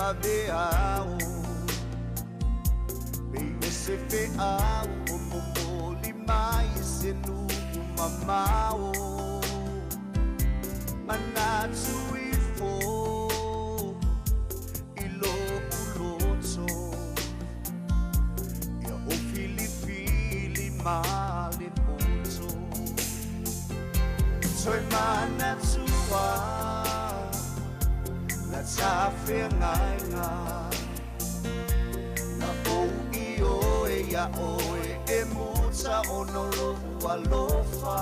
vaveao Pei o se feau o momoli mai se nuu mamao Manatu ifo i lo'u loto Ia o filifili ma le poto Toe manatua la tafeagaiga Na ou ioe iā oe e muta ona o lo'u alofa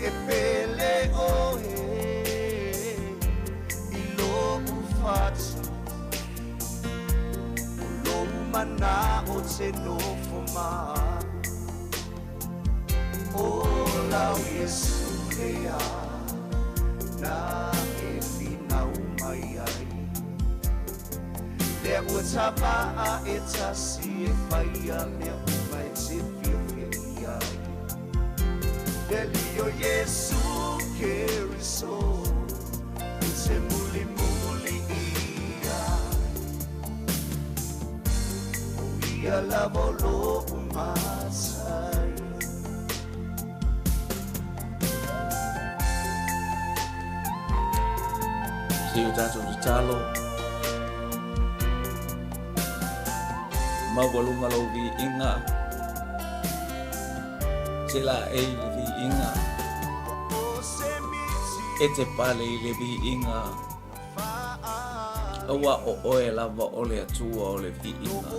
E pele oe i lo'u fatu O lou mana'o te nofo ma a'u O lau Iesu lea na e finau mai ai Lea ua tava'a e tasi e faia mea uma e te fiafia i ai Le Alii o Iesu Keriso ou te mulimuli i ai O ia lava o lo'u matai. Se i o tatou tatalo. Maualuga lou viiga. Se laei le viiga. E te pale i le viiga. Aua o oe lava o le Atua o le viiga.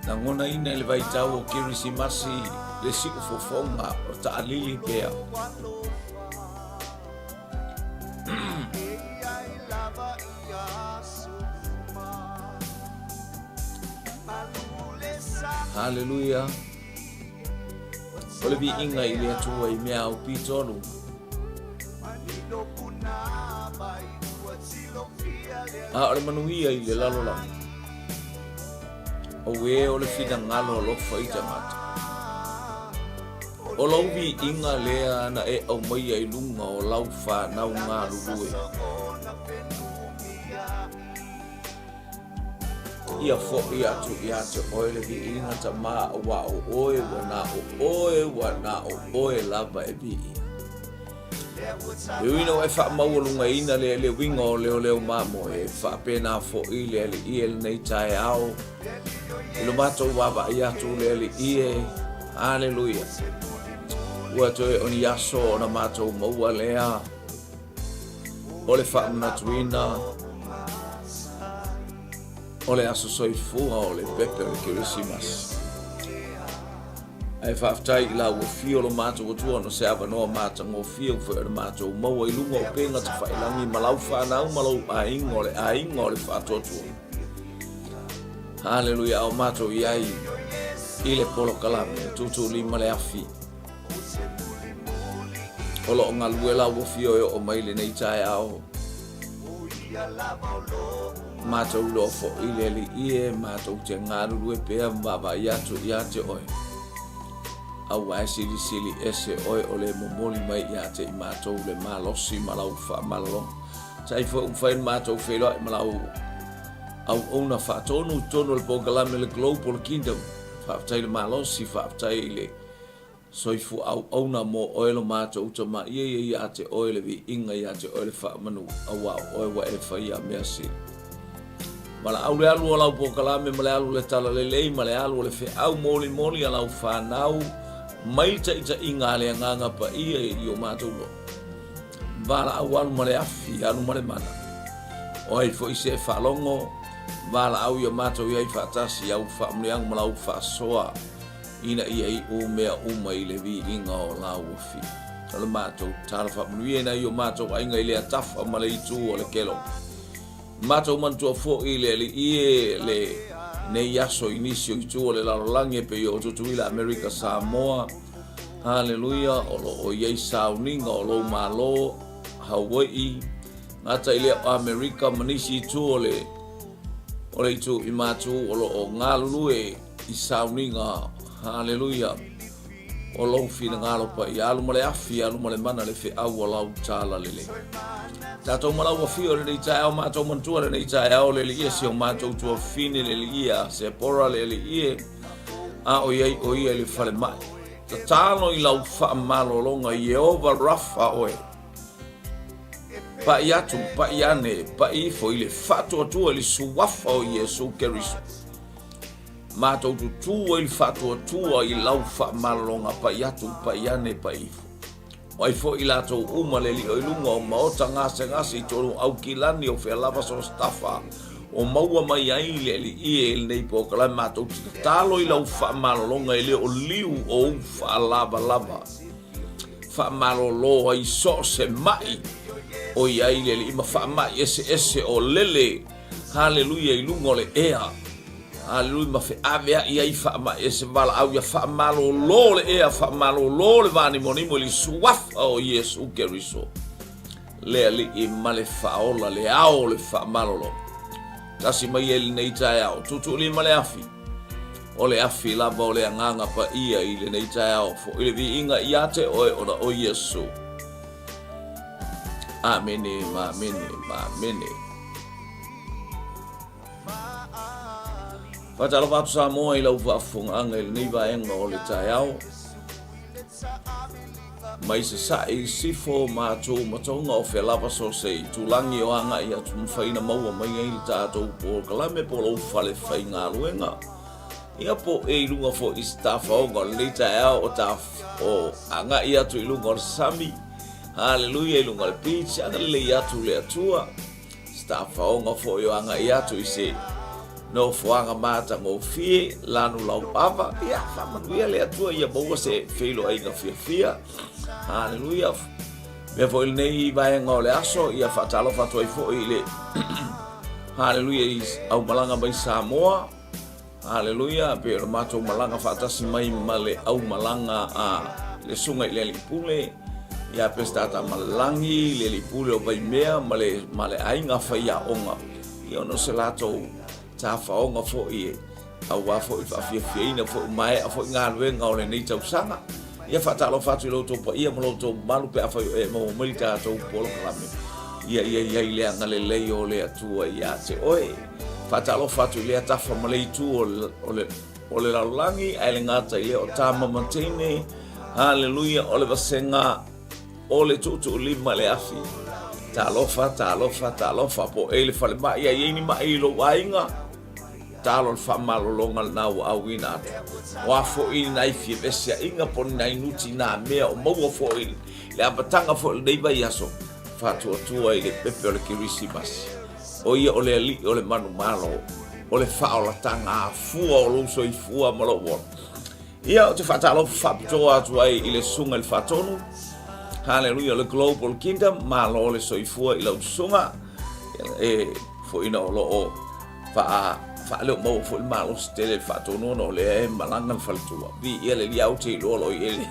Lagonaina i le vaitau o Kerisimasi le siufofoga o taalili pea. Haleluia! O le viiga i le Atua i mea aupito. A o le manuia i le lalolagi. Auē o le finagalo alofa i tagata. O lau viiga lea na e aumaia i luga o lau fanau galulue. Ia foʻi atu ia te oe le viiga Tama auā o oe ua na o oe ua na o oe lava e viia. E ui ina ua e faamaualugaina le le uiga o leoleo mamoe, e faapena foi le Alii e lenei taeao i lo matou vaavaai atu le Alii e. Aleluia! Ua toe o ni aso ona matou maua lea o le faamanatuina o le aso soifua o le pepe o le Kerisimasi. Ae faafetai i la ua fio lo matou Atua ona se avanoa matagofie ua foi ona matou maua i luga o upega tafailagi ma lau fanau ma lou aiga o le aiga o le faatuatua. Haleluia, a o matou i ai i le polokalame Tuutuulima le Afi. O lo o galue la ua fio e oo mai lenei taeao. Matou iloa foi le Alii e, matou te galulue pea ma vaavaai atu ia te oe. Aua e silisili ese oe o le momoli mai ia te i matou le malosi ma lau faamalologa. Sai foi ua mafai ona matou feiloai ma lau auauna faatonu i totonu o le polokalame le Global Kingdom. Faafetai le malosi, faafetai i le Soifua auauna mo oe lo matou tama ia ia ia te oe le viiga ia te oe le faamanu auā o oe ua e faia mea sili. Valaau le alu o lau polokalame ma le alu o le talalelei ma le alu o le feau molimoli a lau fanau mai le taitaiga a le Agaga Paia i o matou loto. Valaau alu ma le afi, alu ma le mana. O ai foi se e faalogo, valaau ia matou i ai faatasi au faamanuiaga ma lau faasoa. Ina ia iu mea uma i le viiga o lau afi. O le matou tala faamanuia i nai o matou aiga i lea tafa ma le itu o le kelo. Matou manatua foi i le Alii e le nei aso i nisi o itu o le lalolagi e pei o Tutuila, Amerika, Samoa. Haleluia, o lo o i ai sauniga o lou Malo, Hawaii, gata i lea o Amerika ma nisi itu o le o le itu i Matu o lo o galulue i sauniga, haleluia, O lou finagalo paia, alu ma le afi, alu ma le mana le feau o lau talalelei. Tatou ma lau afio i lenei taeao, matou manatua lenei taeao le Alii e si o matou tuafafine le Alii ia Sepora le Alii e, a o i ai o ia i le falemai. Tatalo i lau faamalologa Ieova Rafa oe. Paʻi atu, paʻi ane, paʻi ifo i le faatuatua i le suafa o Iesu Keriso. Matou tutū ai le faatuatua i lau faamalologa paʻi atu, paʻi ane, paʻi ifo. O ai foi latou uma le lio i luga o maota gasegase i tonu Aukilani o fea lava so se tafa o maua mai ai le Alii e i lenei polokalame matou te tatalo i lau faamalologa e le o liu o ou faalavalava faamalolo ai so o se maʻi o i ai le Alii ma faamaʻi eseese o lele Haleluia i luga o le ea. Haleluia ma feaveaʻi ai faamaʻi ese valaau ia faamalolo le ea, faamalolo le vanimonimo i le suafa o Iesu Keriso, le Alii ma le Faaola, le ao o le faamalolo. Tasi mai ai lenei taeao, tuutuulima le afi, o le afi lava o le Agaga Paia i lenei taeao, foʻi le viiga ia te oe ona o Iesu. Amene, ma amene, ma amene. Faatalofa atu Samoa i lau faafofogaaga i lenei vaega o le taeao. Mai sasae i sifo matou matoga o fea lava so se itulagi o agai atu mafai na maua mai ai le tatou polokalame po o lou fale faigaluega. Ia po e i luga foi i se tafaoga o lenei taeao o ta o agai atu i luga o le sami. Haleluia i luga o le beach, agalelei atu le Atua. Se tafaoga foi o agai atu i se nofoaga matagofie, lanu lauava, ia faamanuia le Atua ia maua se feiloaiga fiafia. Haleluia. Mea foi lenei vaega o le aso, ia faatalofa atu ai foi i le Haleluia i aumalaga mai Samoa. Haleluia, pei o le matou malaga faatasi mai ma le aumalaga a le Susuga i le Alii Pule, ia Peseta Tamalelagi, le Alii Pule o Vaimea ma le, ma le aiga faiaoga, ia ona o se latou tafaoga foi e auā foi faafiafiaina foi maea foi galuega o lenei tausaga. Ia faatalofa atu i lo outou paia ma lo outou mamalu pe afai o e maua mai le tatou polokalame. Ia ia i ai le agalelei o le Atua ia te oe. Faatalofa atu i lea tafa ma le itu o le, o le, o le lalolagi, ae le gata i lea o tama ma teine. Haleluia, o le vasega o le tuutuulima le afi. Talofa, talofa, talofa, po e i le falemai, a i ai ni maʻi i lou aiga, Talo le faamalologa lena ua auina atu. O a foi ni nai fievesiaiga po o ni nai nuti nā mea o maua foi le amataga foi o lenei vaiaso, faatuatua i le pepe o le Kerisimasi. O ia o le Alii o le manumalo, o le faaolataga afua o lou soifua ma lou ola. Ia, ou te faatalofa faapitoa atu ai i le Susuga i le Faatonu. Haleluia, o le Global Kingdom, malo le soifua i lau susuga. E foina o lo o faa faaleo maua foi le malosi tele le faatonu ona o lea e malaga le faletua. Viia le Alii, au te iloa lo i ele.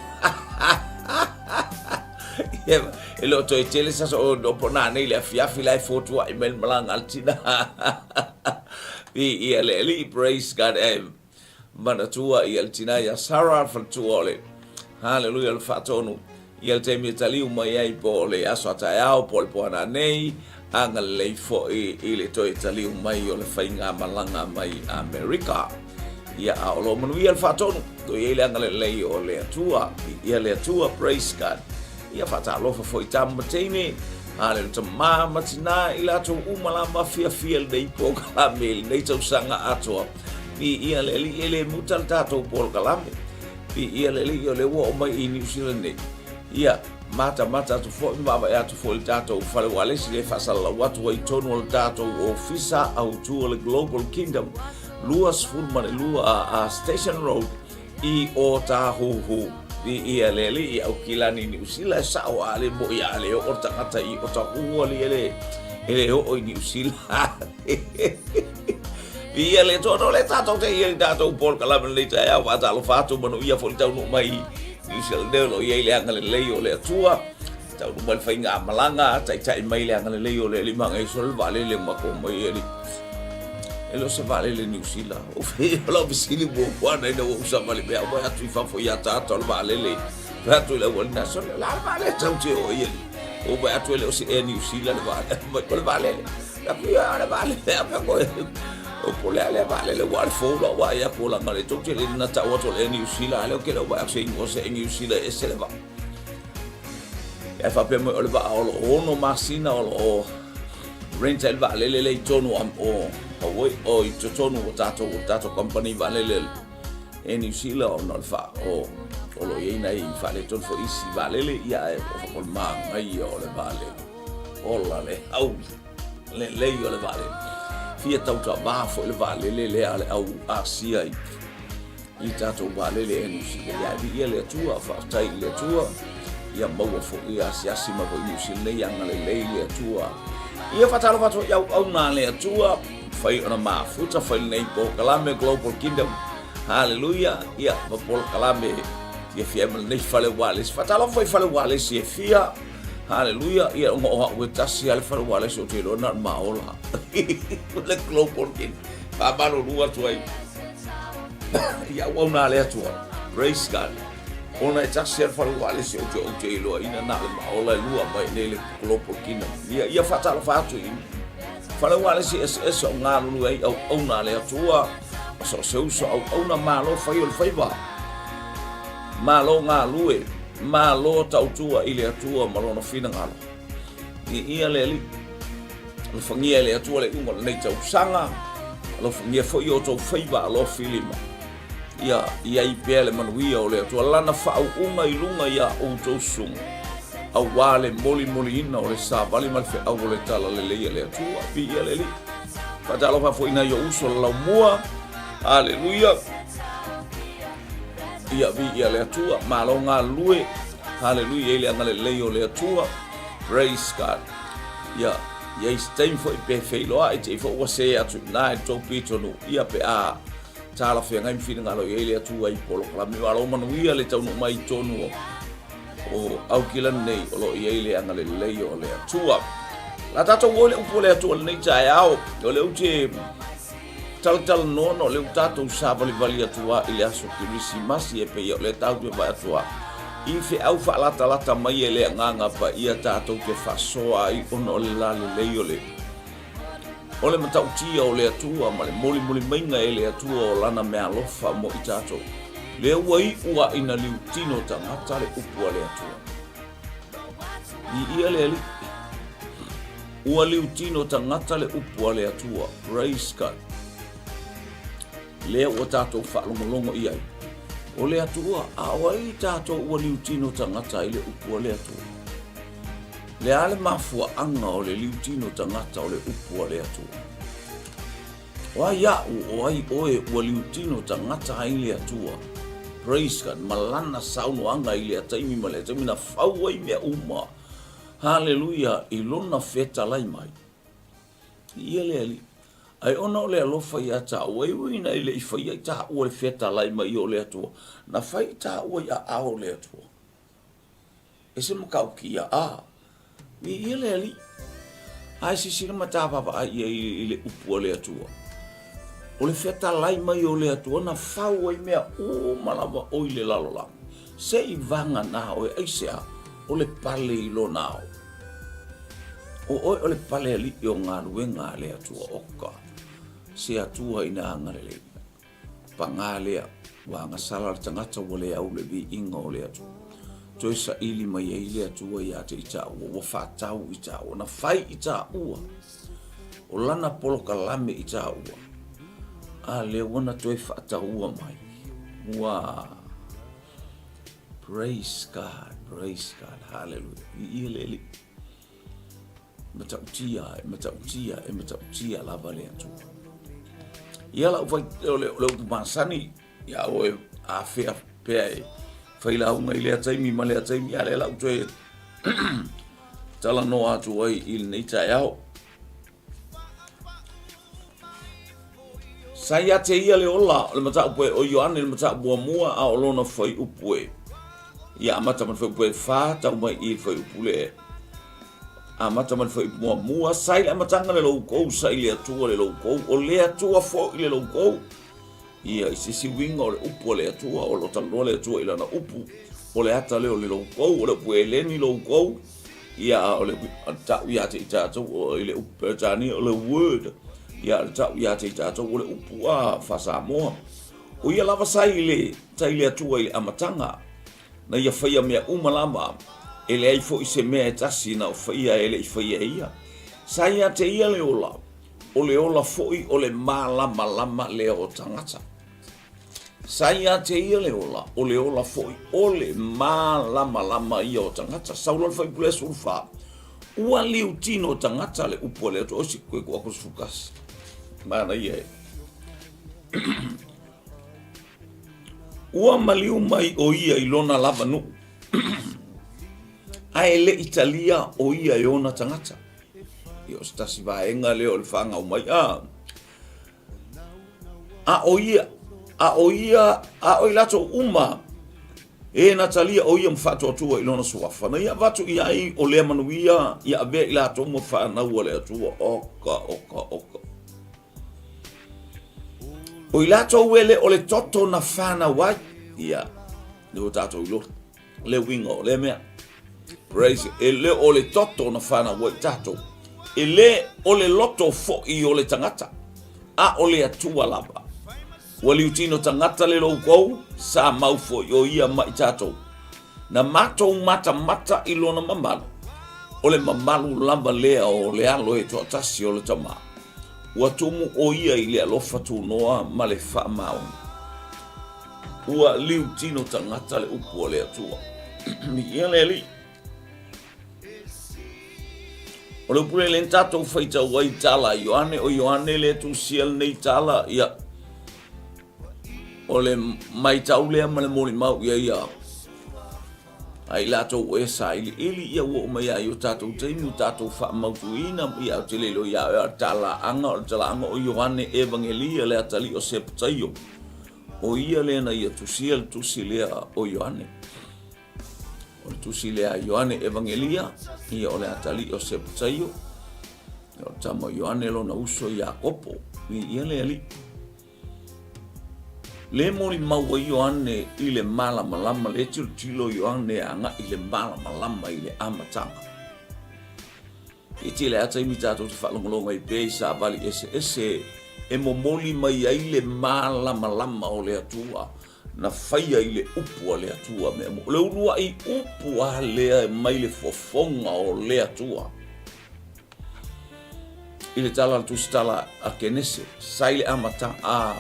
E le o toe tele se aso o po nanei le afiafi la e fotuai mai le malaga a le tina. Viia le Alii, praise God. E manatua ia le tina ia Sarah le faletua o le Haleluia le faatonu ia le taimi e taliu mai ai po o le aso a taeao po o le po ananei agalelei foi i le toe taliu mai o le faigamalaga mai Amerika. Ia a o lo o manuia le faatonu, toe i ai le agalelei o le Atua, ia le Atua, praise God. Ia faatalofa foi tama ma teine, haleluia tamā ma tinā i latou uma lava fiafia lenei polokalame i lenei tausaga atoa. Viia le Alii e le muta le tatou polokalame. Viia le Alii o lea ua oo mai i Niu Sila nei. Ia, matamata atu foi ma vaavaai atu foi i le tatou fale ualesi lea e faasalalau atu ai i totonu o le tatou ofisa autu o le Global Kingdom 22 a Station Road i Ōtāhuhu. Viia le Alii, Aukilani Niu Sila e sao a le moʻi a le oo le tagata i Otahuhu alii e le e le oo i Niu Sila. Viia le Atua, no le tatou te ia i tatou polokalame lenei taeao, faatalofa atu manuia foi le taunuu mai i Niu Sila nei o lo o i ai le agalelei o le Atua. Taunuu mai le faigamalaga, taitai mai le agalelei o le Alii Magaisole, le vaalele ua matou mai e alii. E le o se vaalele Niu Sila. O lau fesili muamua ina ua ou savali mea au atu i fafo i ataata o le vaalele. Fai atu i le aualii sole, o le a le vaalele tatou te o ai alii? Ou vaai atu e le o se Air New Zealand le vaalele, fai mai, o le vaalele. Fai atu, ia, o le vaalele, a fai atu, o po o le a lea vaalele, aua o le fou lau vaai atu, leaga o lea tou te le i na tau atu o le Air New Zealand, a lea ou te le o vaai atu se igoa se Air New Zealand e ese le vaa. Ae faapea mai o le vaa o lo o 6 masina o lo o rent ai le vaalele lea i totonu o Hawaii, o i totonu o tatou, o tatou company vaalele e Niu Sila ona o le faa, o, o lo o i ai nai faaletonu foi isi vaalele, ia ae o le manaia o le vaalele. Ola le hauli, lelei o le vaalele. Fia tautavā foi le vaalele lea a le au Asia i, i tatou vaalele e Niu Sila. Ia ae viia le Atua, faafetai i le Atua. Ia maua foi asiasi mai foi i Niu Sila nei, agalelei le Atua. Ia faatalofa atu foi i auauna a le Atua. Fai ona mafuta fai lenei polokalame Global Kingdom. Haleluia. Ia, ma polokalame fiafia ai ma lenei fale ualesi. Faatalofa foi i fale ualesi e fia. Haleluia. Ia, ona o au e tasi lava le fale ualesi ou te iloa na o le maola. Le Global Kingdom. Faamalulu atu ai. Ia, auauna a le Atua. Praise God. Ona e tasi lava le fale ualesi ou te iloaina na o le maola e lua mai nei le Global Kingdom. Ia, ia faatalofa atu i Fale ualesi eseese o galulue ai auauna a le Atua, ma so o se uso auauna malo fai o le faiva. Malo galue, malo tautua i le Atua ma lona finagalo. Viia le Alii. Alofagia e le Atua le iuga o lenei tausaga, alofagia foi o outou faiva alofi lima. Ia i ai pea le manuia o le Atua, Lana faauuga i luga iā outou susuga, auā le molimoliina o le savali ma le feau o le talalelei a le Atua. Viia le Alii. Faatalofa foi i nai ou uso laumua. Aleluia. Ia viia le Atua. Malo galulue. Haleluia i le agalelei o le Atua. Praise God. Ia, i ai se taimi foi pe feiloai te i foi ua sē atu i ina i le tou pitonuu. Ia pe a talafeagai ma finagalo i ai le Atua i polokalame. Malo manuia le taunuu mai i totonu o Aukilani nei o lo o i ai le agalelei o le Atua. La tatou o i le upu o le Atua lenei taeao, o lea ou te talatalanoa ona o lea ua tatou savalivali atu lava i le aso Kerisimasi e pei o lea tatou te vaai atu lava i feau faalatalata mai e le Agaga Paia tatou te faasoa ai ona o le lalelei o le O le matautia o le Atua ma le molimoli maiga e le Atua o Lana meaalofa mo i tatou, lea ua iu a ina liutino tagata le upu a le Atua. Viia le Alii. Ua liutino tagata le upu a le Atua. Praise God. Lea ua tatou faalogologo i ai. O le Atua, a o ai tatou ua liutino tagata ai le upu a le Atua? Le a le mafuaaga o le liutino tagata o le upu a le Atua? O ai a'u, o ai oe ua liutino tagata ai le Atua? Praise God, ma Lana saunoaga i lea taimi ma lea taimi na fau ai mea uma. Haleluia, i Lona fetalai mai. Ia le Alii. Ae ona o le alofa iā tāua, e ui ina e le i faia i tāua le fetalai mai o le Atua, na fai i tāua i aao o le Atua. E se matautia, a, viia le Alii. Ae silasila ma ta vaavaai i ai i le upu a le Atua. O le fetalai mai o le Atua na fau ai mea uma lava o i le lalolagi. Se i vagana oe, aisea? O le pale i lona ao. O oe o le pale alii o galuega a le Atua oka se Atua ina agalelei. Paga lea, ua agasala le tagata ua le au le viiga o le Atua. Toe saili mai ai le Atua ia te i taua, ua faatau i taua, na fai i taua, o lana polokalame i taua, a lea ua na toe faataua mai. Ua Praise God, praise God, hallelujah. Viia le Alii. Matautia, e matautia, e matautia lava le Atua. Ia lau fai, o le, o le upu masani, ia oe afea pea e fai lauga i lea taimi ma lea taimi, a lea lau toe talanoa atu ai i lenei taeao. Sa ia te ia le ola o le mataupu e o Ioane le mataupu muamua a o lona fuaiupu e ia amata ma le fuaiupu e 4 tau mai i le fuaiupu le Amata mai le fuaiupu muamua, Sa i le amataga le loukou, sa i le Atua le loukou, o le Atua foi le loukou. Ia, i se isi uiga o le upu a le Atua, o lo o talanoa le Atua i lana upu, o le ata lea o le loukou, o le upu Eleni loukou, ia, a o le tau ia te i tatou, o, i le upu Peretania, o le word, ia, o le tau ia te i tatou, o le upu a faa-Samoa. O ia lava sa i le, sa i le Atua i le amataga, na ia faia mea uma lava, e leai foi se mea e tasi na o faia e le i faia e ia. Sa ia te ia le ola, o le ola foi o le malamalama lea o tagata. Sa ia te ia le ola, o le ola foi o le malamalama ia o tagata. Sau loa le fuaiupu lea 14, ua liutino tagata le upu a le Atua. O si koe ku aku 11. Manaia e. Ua maliu mai ʻo ia i lona lava nuu, a e le i talia ʻo ia e ona tagata. Ia, o se tasi vaega lea o le fagau mai, a. A ʻo ia, a ʻo ia, a ʻo i latou uma, e na talia ʻo ia ma faatuatua i lona suafa, na ia avatu i ai o lea manuia ia avea i latou ma fanau a le Atua. Oka, oka, oka. O i latou e le o le toto na whanau ai. Ia, le o tātou iloa. Le uiga o lea mea. Praise. E le o le toto na whanau ai tātou. E le o le loto fo'i o le tangata. A o le Atua lava. Ua liutino tagata le loukou, sa mau fo'i o ia ma i tātou. Na matou matamata i lona mamalu, o le mamalu lava lea o le alo e toatasi o le Tama. Ua tumu ʻo ia i le alofa tunoa ma le faamaoni. Ua liutino tagata le upu a le Atua. Viia le Alii. O le upu lea lea na tatou faitau ai i tala a Ioane, o Ioane lea e tusia lenei tala, ia, O le maitau lea ma le molimau ia ia a i latou o e sailiili ia ua oo mai lava i o tatou taimi ua tatou faamautuina ia ou te le iloa ia oe a o le talaaga o le talaaga o Ioane Evagelia le atalii o Sepetaio o ia lea na ia tusia le tusi lea o Ioane. O le tusi lea a Ioane Evagelia, ia o le atalii o Sepetaio, ia o le tama o Ioane lona uso Iakopo, ia le alii. Le molimau ai Ioane i le malamalama, le tilotilo Ioane agai i le malamalama i le amataga. E tele lava taimi tatou te faalogologo ai pea i savali eseese e momoli mai ai le malamalama o le Atua na faia i le upu a le Atua mea mo. O le uluai upu lava lea mai le fofoga o le Atua. I le tala a le Tusitala a Kenese, sa i le amata a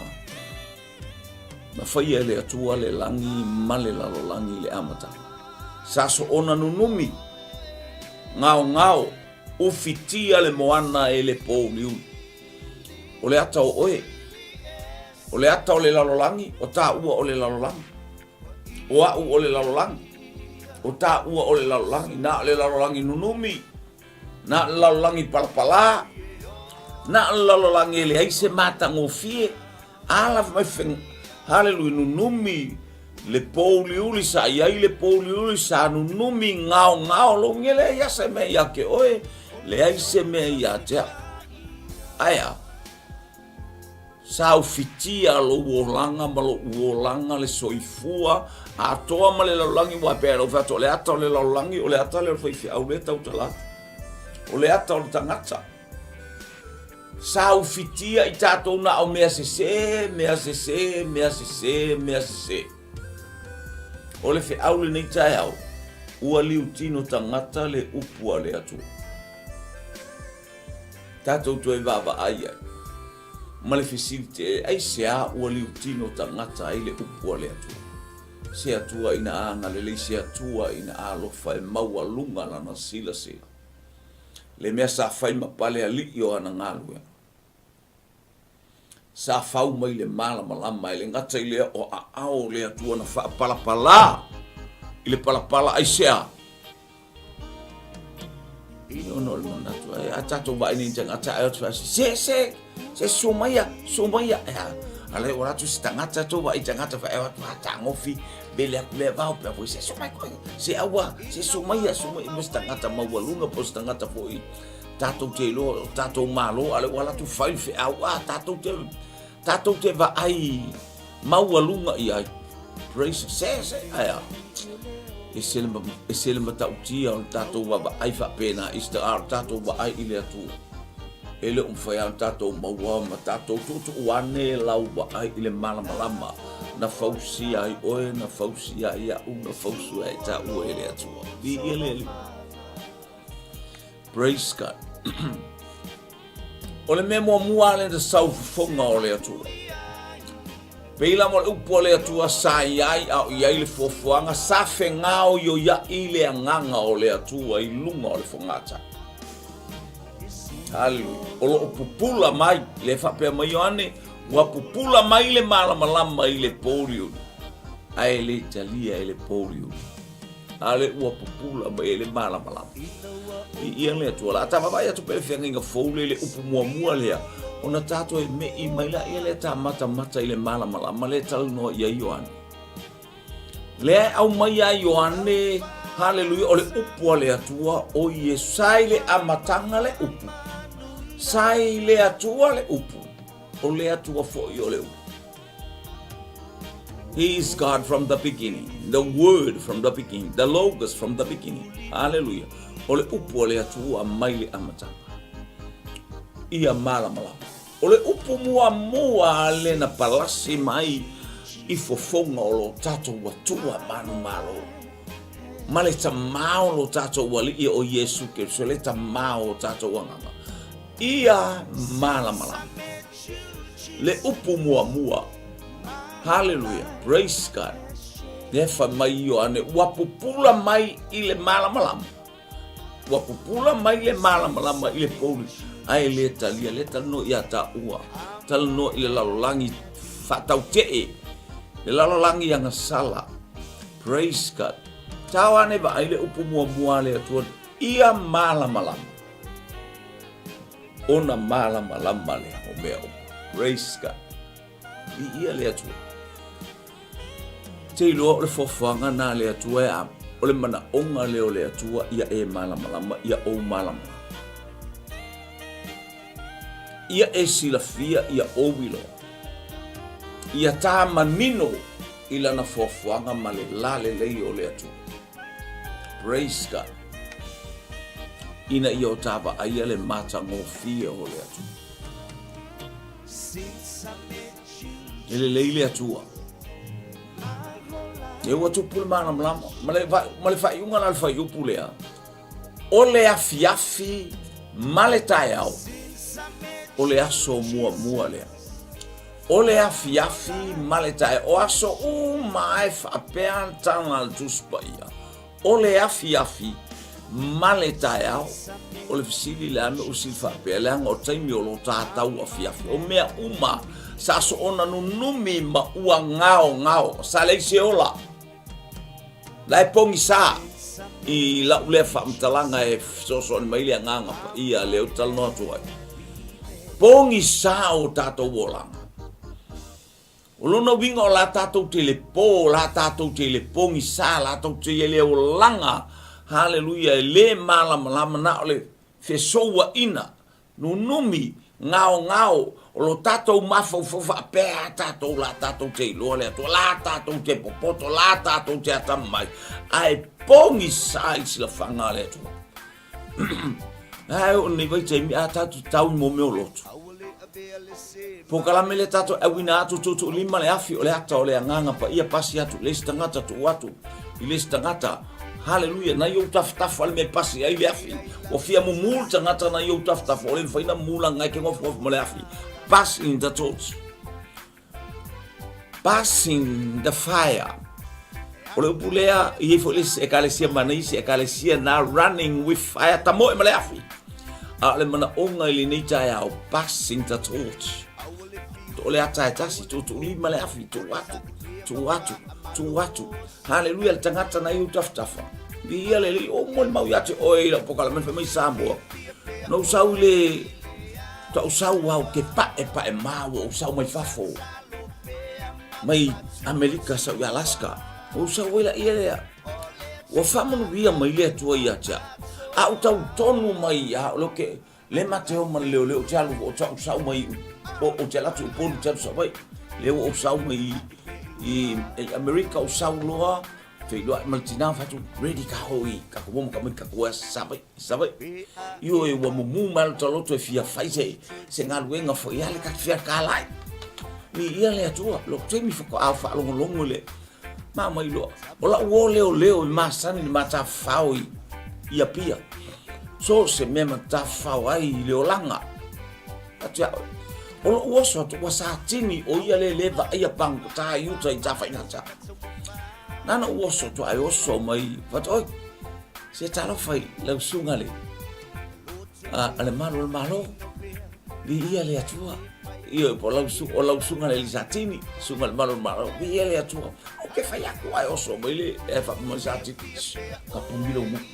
na faia e le Atua le lagi ma le lalolagi i le amataga. Sa soona nunumi, ngaongao, ufitia le moana e le pōuliuli. O le ata o oe, o le ata o le lalolagi, o tāua o le lalolagi. O a'u o le lalolagi, o tāua o le lalolagi, na o le lalolagi nunumi, Na o le lalolagi palapala, na o le lalolagi e leai se matagofie, a lava mai feng, haleluia, nunumi le pouliuli sa i ai le pouliuli sa nunumi ngaongao lou nge leai a se mea ia te oe, leai se mea ia te au. Ae a? Sa ufitia lou olaga ma loʻu olaga le soifua atoa ma le lalolagi aua e pei ona ou fai atu o le ata o le lalolagi o le ata lea o le faifeau lea e tautala atu o le ata o le tagata sa ufitia i tatou na o mea sese mea sese mea sese mea sese o le feau lenei taeao ua liutino tagata le upu a le Atua tatou toe vaavaai ai ma le fesili tele, aisea ua liutino tagata ai le upu a le Atua? Se Atua ina agalelei, se Atua ina alofa e maualuga lana silasila. Le mea sa fai ma pale alii o ana galuega. Sa fau mai le malamalama e le gata i lea o aao o le Atua na faapalapala i le palapala aisea? I ona o le manatu, ai, a tatou vaai nei tagata ai o te se, se, se, suo maia, suo maia, ea. A lea ua alu atu se tagata tou vaai i tagata faia atu faatagofi mele atu lea vao pea foi se susu mai koe se aua se susu mai susu mai mo se tagata maualuga po o se tagata foi tatou te iloa o tatou malo a lea ua alu atu fai le feau a tatou te tatou te vaai maualuga i ai. Praise se se ae a ese le ese le matautia o le tatou vaavaai faapena i se a o le tatou vaai i le Atua. E le o mafai lava ona tatou maua ma tatou tuutuu ane lau vaai i le malamalama na fausia ai oe, na fausia ai au, na fausia ai taua e le Atua. Viia le Alii. Praise God. O le mea muamua lea na sau fofoga o le Atua. Pei lava o le upu a le Atua sa i ai a o i ai le fuafuaga, sa fegaoioiaʻi le agaga o le Atua i luga o le fogata. Haleluia. O lo o pupula mai, le faapea mai Ioane, ua pupula mai le malamalama i le pouliuli, ae le talia e le pouliuli. A le ua pupula mai e le malamalama. I ia le Atua la. Ta vaavaai atu pea le feagaiga fou le le upu muamua lea, ona tatou e me'i mai la ia lea ta matamata i le malamalama lea e talanoa i ai Ioane. Lea e aumai ia Ioane, haleluia, o le upu a le Atua, o Iesu. Sa i le amataga le upu. Sa i le Atua le upu. O le Atua foi o le upu. He is God from the beginning, the Word from the beginning, the Logos from the beginning. Hallelujah. O le upu a le Atua mai le amataga. Ia malamalama. O le upu muamua le na palasi mai i fofoga o lo tatou Atua manumalo. Ma le tamā o lo tatou Alii o Iesu Keriso, le tamā o tatou agaga. Ia malamalama. Le upu muamua. Haleluia. Praise God. Lea fai mai Ioane, ua pupula mai i le malamalama. Ua pupula mai le malamalama i le pouli, ae le talia, le talanoa ia taua, talanoa i le lalolagi faatautee, le lalolagi agasala. Praise God. Tao ane vaai le upu muamua a le Atua, ia malamalama. Ona malamalama lea o mea uma. Praise God. I ia le Atua. Te iloa o le foafoaga na le Atua e a, o le manaoga lea o le Atua ia e malamalama, ia ou malamalama. Ia e silafia, ia ou iloa. Ia tā manino i lana foafoaga ma le lalelei o le Atua. Praise God. Ina ia o tā vaaia le matagofie o le Atua. E lelei le Atua. E ua tupu le malamalama. Ma le, ma le faaiuga la le fuaiupu lea. O le afiafi ma le taeao, o le aso muamua lea. O le afiafi ma le taeao, o aso uma e faapea tala a le Tusi Paia. O le afiafi ma le taeao, o le fesili le a mea ua sili faapea, leaga o taimi o lo tatau afiafi. O mea uma sa soona nunumi ma ua gaogao, sa leai se ola. La e pogisa i lau lea faamatalaga e fesoasoani mai le Agaga Paia lea ou te talanoa atu ai. Pogisa o tatou olaga. O lona uiga o la tatou te le po, la tatou te le pogisa, la tatou te le olaga, haleluia, e le malamalama na o le fesouaina Nunumi, ngaongao, o lo tatou mafaufau faapea a tatou la tatou te iloa le Atua, la tatou te popoto, la tatou te atamamai, ae pogisa i silafaga a le Atua. Ae o nei vaitaimi a tatou tau i mo mea o lotu. Polokalame lea tatou e auina atu tuutuulima le afi o le ata o le Agaga Paia pasi atu i le isi tagata tuu atu i le isi tagata. Haleluia, nai ou tafatafa le mea e pasi ai le afi. Ua fia mumu le tagata nai ou tafatafa, o le mafai na mumu laga e ke ngofongofo ma le afi. Passing the torch. Passing the fire. O le upu lea, i ai foi le isi ekalesia ma nei isi ekalesia na running with fire, tamoe ma le afi. A o le manaoga i lenei taeao, passing the torch. O le ata e tasi, tuutuulima le afi, tuu atu, tuu atu, tuu atu. Haleluia, le tagata na i ou tafatafa. Viia le Alii, o molimau ia te oe i lau polokalame fai mai Samoa. Na ou sau i le, ta ou sau au ke pa'e pa'e ma ua ou sau mai fafo. Mai Amerika sau i Alaska. Ou sau ai laia lea. Ua faamanuia mai le Atua ia te au. A ou tau tonu mai ia o ke le ma te o ma le leoleo te alu o tau sau mai o o te alu atu i Upolu te alu Savaii. Le ua ou sau mai i i Amerika ou sau loa feiloai ma le tina fai atu ready ka ho i ka ko mo ka mai ka ko Savaii Savaii. Ioe ua mumu mai lo taloto e fia fai se se galuega foi ale ka fia kalai. Ni ia le Atua lo taimi faatoa faalogologo le ma mai loa. O lau uo leoleo i masani le matafao i i Apia. So se mea matafao ai i le olaga. Atu ia oe. O lou oso atu ua satini o ia le le vaaia pagota i uta i Tafaigata. Nana ou oso atu ae oso mai fatu oi. Se talofa i lau susuga le a le malu o le Malo. Viia le Atua. Ioe, po lau su, o lau susuga le Satini, susuga le malu o le Malo. Viia le Atua. Ou ke fai atu ae oso mai le e fa mai Satini. Ka pungi lou moku.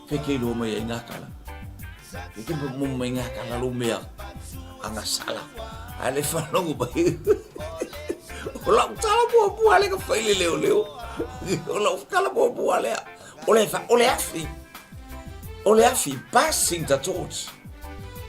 Feke i mai ai ngā kala. Feke mo mai ngā kala lou mea anga sala. Ae le whalongo mai. O lau tala muamua le ka fai le leo leo. O lau tala muamua lea. O le, o le afi. O le afi, passing the torch.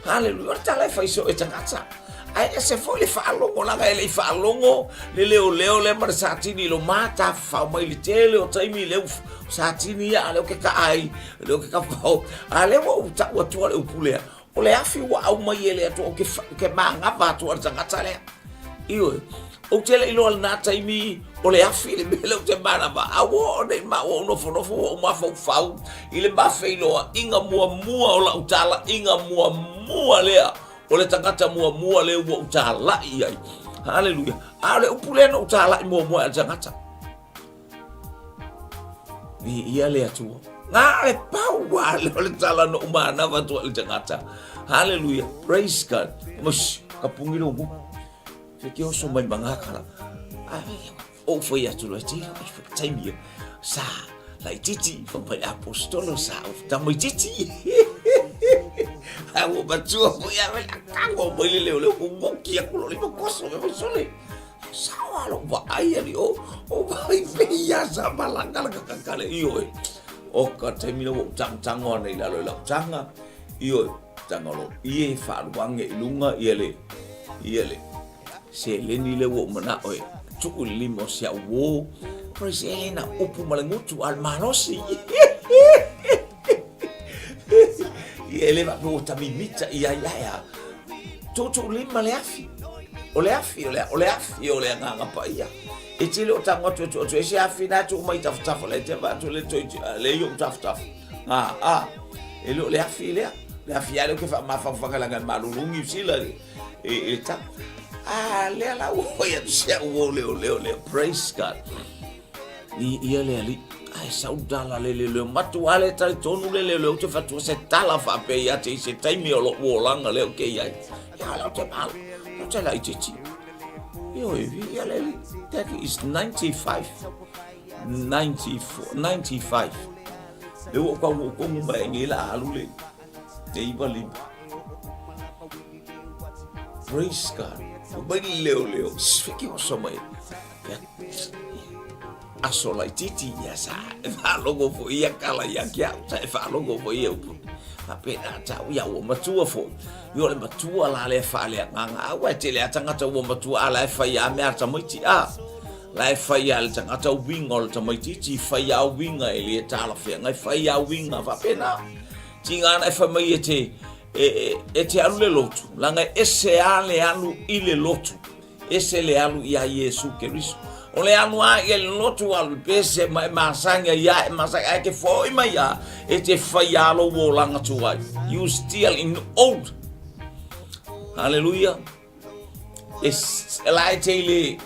Hallelujah. O le tala e fai so e tagata. Ae ese foi le faalogo laga e le i faalogo le leoleo lea ma le satini i lo matafafao mai le tele o taimi leu satini ia a leo ke ka ai leo ke ka fao a lea ua ou tau atua le upu lea O le afi ua aumai e le Atua, ou te, ke magava atu a le tagata lea. Ioe, ou te le i loa lena taimi, o le afi le mea lea ou te manava. A ua oo nei ma ua ou nofonofo ua ou mafaufau i le mafeiloaiga muamua o lau talaiga muamua lea, o le tagata muamua lea ua ou talai i ai. Haleluia. A o le upu lea na ou talai muamua i le tagata. Viia le Atua. Ngā le pau a le o le tala no umana atu le tagata. Hallelujah. Praise God. Mas ka pungi lo mu. Fe ke oso mai mangakala. Ai o foi atu lo ti ai foi taimi sa lai titi fa mai apostolo sa o tamai titi. Ai o matua foi a le kango mai le leo leo mo ki aku lo le koso me mo sole. Sao a lou vaai ali o o vai pei ia sa malaga la kakakale ioe. O ka taimi na ua ou tangotango ana i lalo i lau taga, ioe, taga o lou ie faaluage i luga ia le, ia le seleni lea ua ou manao e tuu i le lima o si au uō. Praise e le na upu ma le gutu a o le malosi. Ia e le faapea ua tamimita i ai ae a tuutuu lima le afi. O le afi, o le, o le afi o le Agaga Paia. E tele o tago atu e tuu atu e se afi na tuu mai tafatafa le te atu le toi le i ou tafatafa. A, a, e le o le afi lea. Le afi a lea ke whaamafaufanga langa malulungi usila e, e, e ta. A, lea la ua ia tu sea ua leo leo leo. Praise God. I ia le alii, ae sau tala le leoleo, matua le talitonu le leoleo, ou te fatua se tala faapea ia te i se taimi o lou olaga lea ou te i ai. Ia lea ou te malo, ou te laitiiti. Ioe, viia le Alii, that is 95, 94, 95. Lea ua ou taunuu tonu mai ai nei la alu le, le 95. Praise God. Ua mai le leoleo, feke oso mai. Aso laitiiti ia sa e faalogo foi ia kala ia ke au sa e faalogo foi ia upu. Faapena tau ia ua matua foi. Ia o le matua la lea faaleagaga. Aua e tele a tagata ua matua a la e fai a mea a le tamaiti a. La e fai a le tagata uiga o le tamaitiiti, fai a uiga e le talafeagai, fai a uiga faapena. Tiga ana e fai mai e te e, e te alu le lotu, leaga e ese a le alu i le lotu. Ese le alu iā Iesu Keriso. O le alu a ia le lotu alu i pese ma e masani ai ia e masani ae ke foi mai ia e te fai a lou olaga tuai. You still in old. Hallelujah. E la e te ile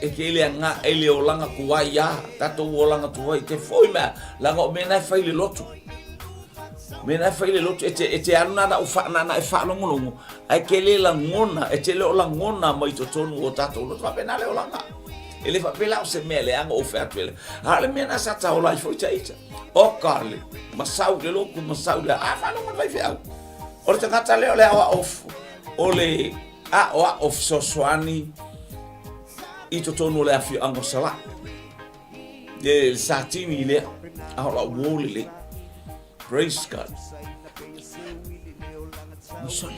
e te ile anga e le olaga tuai ia tatou olaga tuai te foi mai laga o mea na e fai le lotu. Mea na e fai le lotu e te e te alu nana u wha nana e whaalongolongo Ae ke le lagona, e te le o lagona mai totonu o tatou loto, faapena le olaga. E le faapea la o se mea leaga ou fai atu e le. A o le mea na sa taola ai foi ta ita. O ka le masau le lotu masau le a faalogo le faifeau. O le tagata lea o le aoao o le aoao fesoasoani. i totonu o le afioaga o Salaʻi. Le Satini lea, a o lau uō lelei. Praise God. Musole.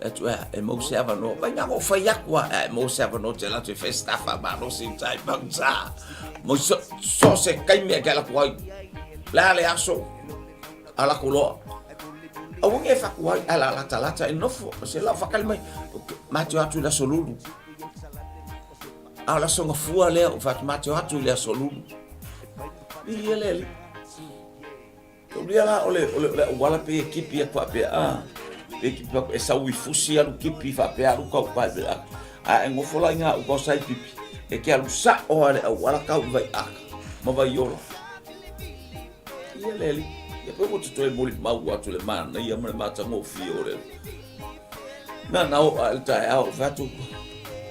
Atu ea, e mau se avanoa. Vai nā fai aku a, e mau se avanoa te latu e fai stafa ma no si tai pangsa. Mo so, so se kai mea ke la ku ai. La le aso. Ala ku loa. Aua nge faku ai, ala lata lata e nofo. Se lau whakali mai, ma te atu i le aso lulu. A o le aso gafua lea, o whatu ma te atu i le aso lulu. I ia le ali. Taulia la o le, o le, o le auala pe e kipi aku faapea, a, pe kipi aku, e sau i fusi alu kipi faapea alu kau pai pe a, a e ngofo la i ngā uka o sai pipi, e ke alu sa'o a le auala kau i vai aka, ma vai ola. Ia le ali, ia pe ua te toe moli mau atu le manaia ma le matagofie o le Na na o a le taeao, fai atu,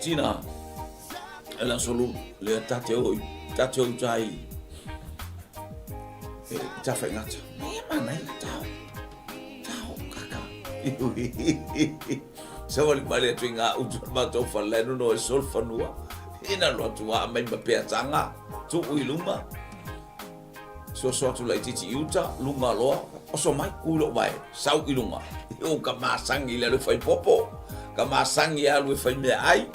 tina, e le aso lulu, lea ta te o i, ta te o i tai, e ta whaingata. Me e mana i tau, tau kaka. Sa wali mali atu i ngā utu o mātou whalenu no e sol whanua. Ina loa tu a mai ma pea tanga, tu ui luma. Soso atu laitiiti i uta, lunga loa, oso mai, ku i lou vae, sau i luga. O ka masangi i le alu e fai popo, ka masangi e alu e fai meaai,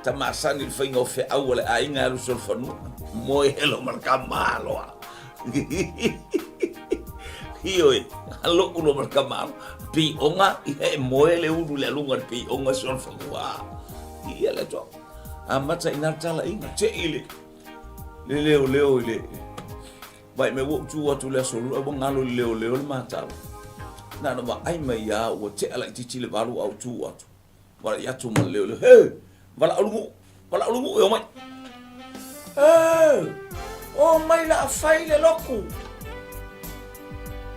ta masani i le faiga o feau a le aiga e alu solofanua. Moe e lo ma le kamā loa. Ioe, loʻu loa ma le kamā loa. Piʻoga, ia e moe le ulu i le aluga o le piʻoga solofanua. Ia le Atua. Amata i nā talaiga, te i le Le leoleo i le Vai me ua ou tu atu le aso lua, ua galo i le leoleo le matala. Na na vaai mai ia ua tea laitiiti le valu a ou tu atu. Valai atu ma le leoleo, He! Valaau le gu'u! Valaau le gu'u e omai! He! Omai la a fai le loku!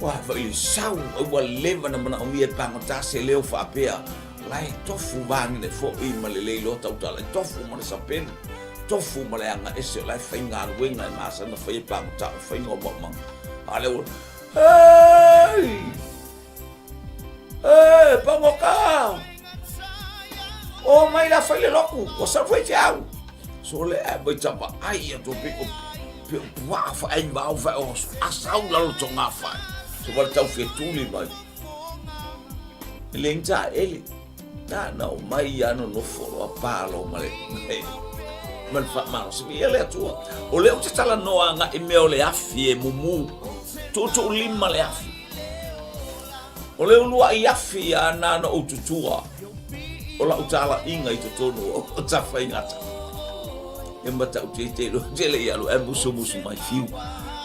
Ua vai le sau, a ua leva na manaomia e pagota se leo faapea, la e tofu vagine foʻi ma le leiloa tautala, e tofu ma le sapelu. Tofu ma le aga ese o la e faigaluega e masani ona fai e pagota o faiga o maumaga. A lea ua, Hei! Hei, pagota! O mai la fai le loku, ua sau fai te au. So le ae mai tama ai atu pe o pe o puaa fa ai mau fa o asau lalo to ngā whai. So wale tau whetuli mai. E le ngta ele. Nāna o mai ia nonofo loa palo ma le ma le faamalosi. Viia le Atua. O lea ou te talanoa agai i mea o le afi e mumu. Tuutuulima le afi. O le uluai afi a nāna ou tutua o lau talaiga i totonu o Tafaigata. E matautia i te iloa tele i alu e musumusu mai fiu.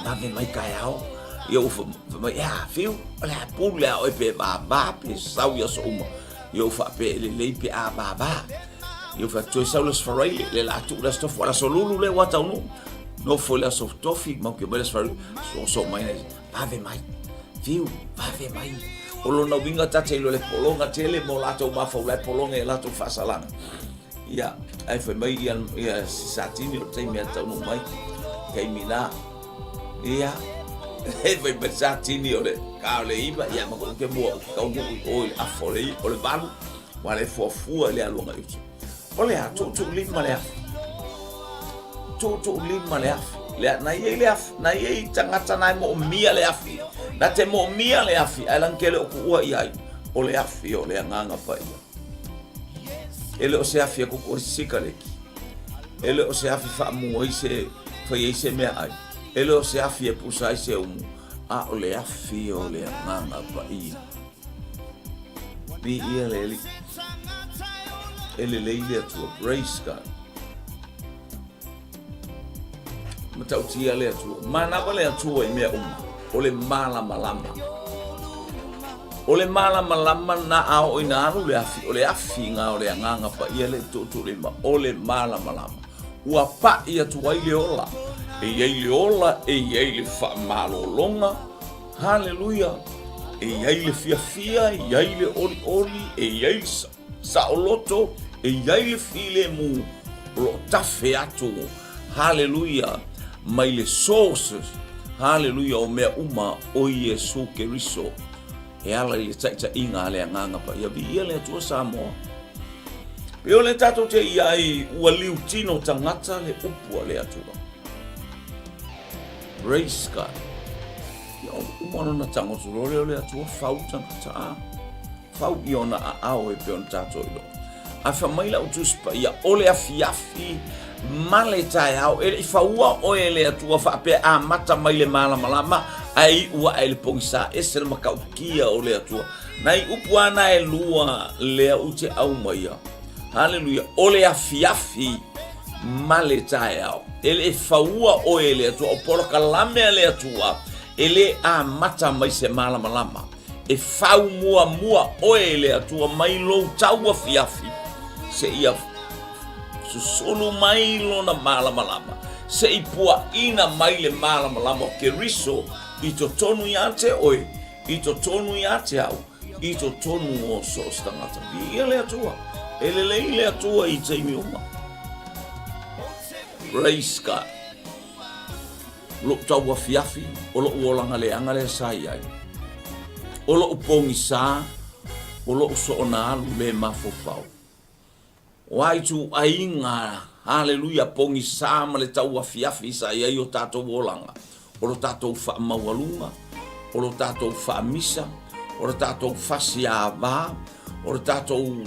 Vave mai taeao. Ia ua fai mai, ea, fiu, o le a pule a oe pe vava pe sau i aso uma. Ia ua faapea e lelei pe a vava. Ia ua fai atu, toe sau le Aso Faraile, le la tuu le Aso Tofi, o le Aso Lulu lea ua taunuu. Nofo i le Aso Tofi, mau ke mai le Aso Faraile, soso mai nei, vave mai, fiu, vave mai. O lona uiga ta te iloa le pologa tele mo latou mafaula e pologa i a latou faasalaga. Ia, ae fai mai ia, ia si Satini o le taimi a taunuu mai, taimi la. Ia, e fai mai Satini o le ka o le iva, ia ma ke mua o ke kaunuu i o i le afa o le, o le valu, wa le fuafua i le aluga i uta. O le a, tuutuulima le afa. Tuutuulima le afi. Le, na i ai le afi, na i ai tagata na e moomia le afi. Na te moomia le afi, ae lagi ke le o kuua i ai. O le afi o le Agaga Paia. E le o se afi e koko ai se sikaleki. E le o se afi faamu ai se, fai ai se meaai. E le o se afi e pusa ai se umu. A o le afi o le Agaga Paia. Viia le Alii. E lelei le Atua. Praise God. Matautia le Atua. Manava le Atua i mea uma. O le malamalama. O le malamalama na a oo ina alu le afi, o le afi nga o le Agaga Paia le tuutuulima, o le malamalama. Ua paʻi atu ai le ola. E i ai le ola, e i ai le faamalologa. Haleluia! E i ai le fiafia, e i ai le olioli, e i ai le saoloto, e i ai le filemu o lo o tafe atu, haleluia, mai le sources, haleluia, o mea uma o Iesu Keriso e ala i le taitaiga a le Agaga Paia. Viia le Atua Samoa. Pei o le tatou te i ai ua liutino tagata le upu a le Atua. Praise God. Ia uma lona tago atu loa lea o le Atua fau tagata a. Fau i ona aao e pei ona tatou iloa. A fai mai lau Tusi Paia, o le afiafi ma le taeao, e le i faua oe e le Atua faapea amata mai le malamalama ae iu ae i le pogisa, ese le matautia o le Atua. Nai upu lava na e lua lea ou te aumaia. Haleluia. O le afiafi ma le taeao. E le i faua oe e le Atua, o polokalame a le Atua, e le amata mai se malamalama. E fau muamua oe e le Atua mai lou tauafiafi seia susulu mai lona malamalama, se i puaʻina mai le malamalama o Keriso i totonu iā te oe, i totonu iā te au, i totonu o so o se tagata. Viia le Atua, e lelei le Atua i taimi uma. Praise God. Loʻu tauafiafi, o loʻu olaga leaga lea sa i ai. O loʻu pogisā, o loʻu soona alu le mafaufau. O a ituaiga, haleluia, pogisā ma le tauafiafi sa i ai o tatou olaga, o lo tatou faamaualuga, o lo tatou faamisa, o lo tatou fasiāvā, o le tatou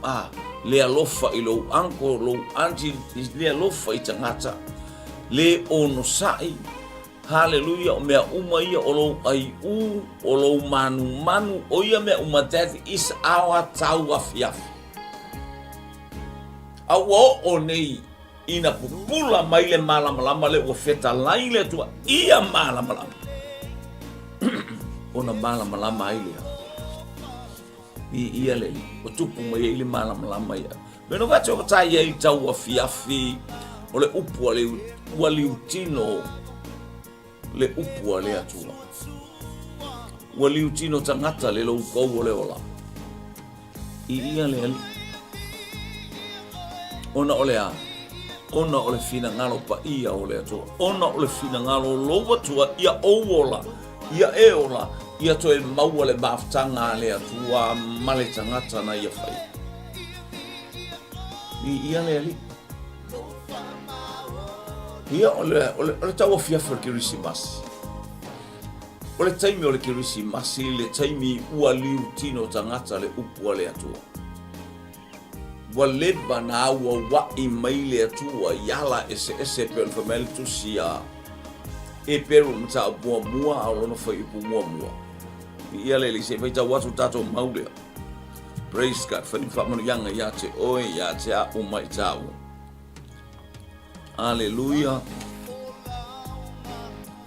a, le alofa i lou uncle, lou auntie, le alofa i tagata, le onosai, haleluia, o mea uma ia o lou aiʻū, o lou manumanu, o ia mea uma, that is our tauafiafi. A ua oo nei ina pupula mai le malamalama lea ua fetalai le Atua ia malamalama, ona malamalama ai lea. Viia le Alii, ua tupu mai ai le malamalama ia. Me no vate o tai ai tau afiafi o le upu a le ua liutino le upu a le Atua. Ua liutino tagata le loukou o le ola. Viia le Alii. Ona o le a? Ona o le finagalo paia o le Atua. Ona o le finagalo o lou Atua ia ou ola, ia e ola, ia toe maua le mafutaga a le Atua ma le tagata na ia faia. Viia le Alii. Ia, o le, o le, o le tauafiafi o le Kerisimasi. O le taimi o le Kerisimasi, le taimi ua liutino tagata le upu a le Atua. Ua leva na auauaʻi mai le Atua i ala eseese e pei ona fai mai le tusi a Eperu mataupu muamua a o lona fuaiupu muamua. Viia le Alii, se i faitau atu le tatou mau lea. Praise God, fai ni faamanuiaga ia te oe, ia te a'u ma i tāua. Aleluia.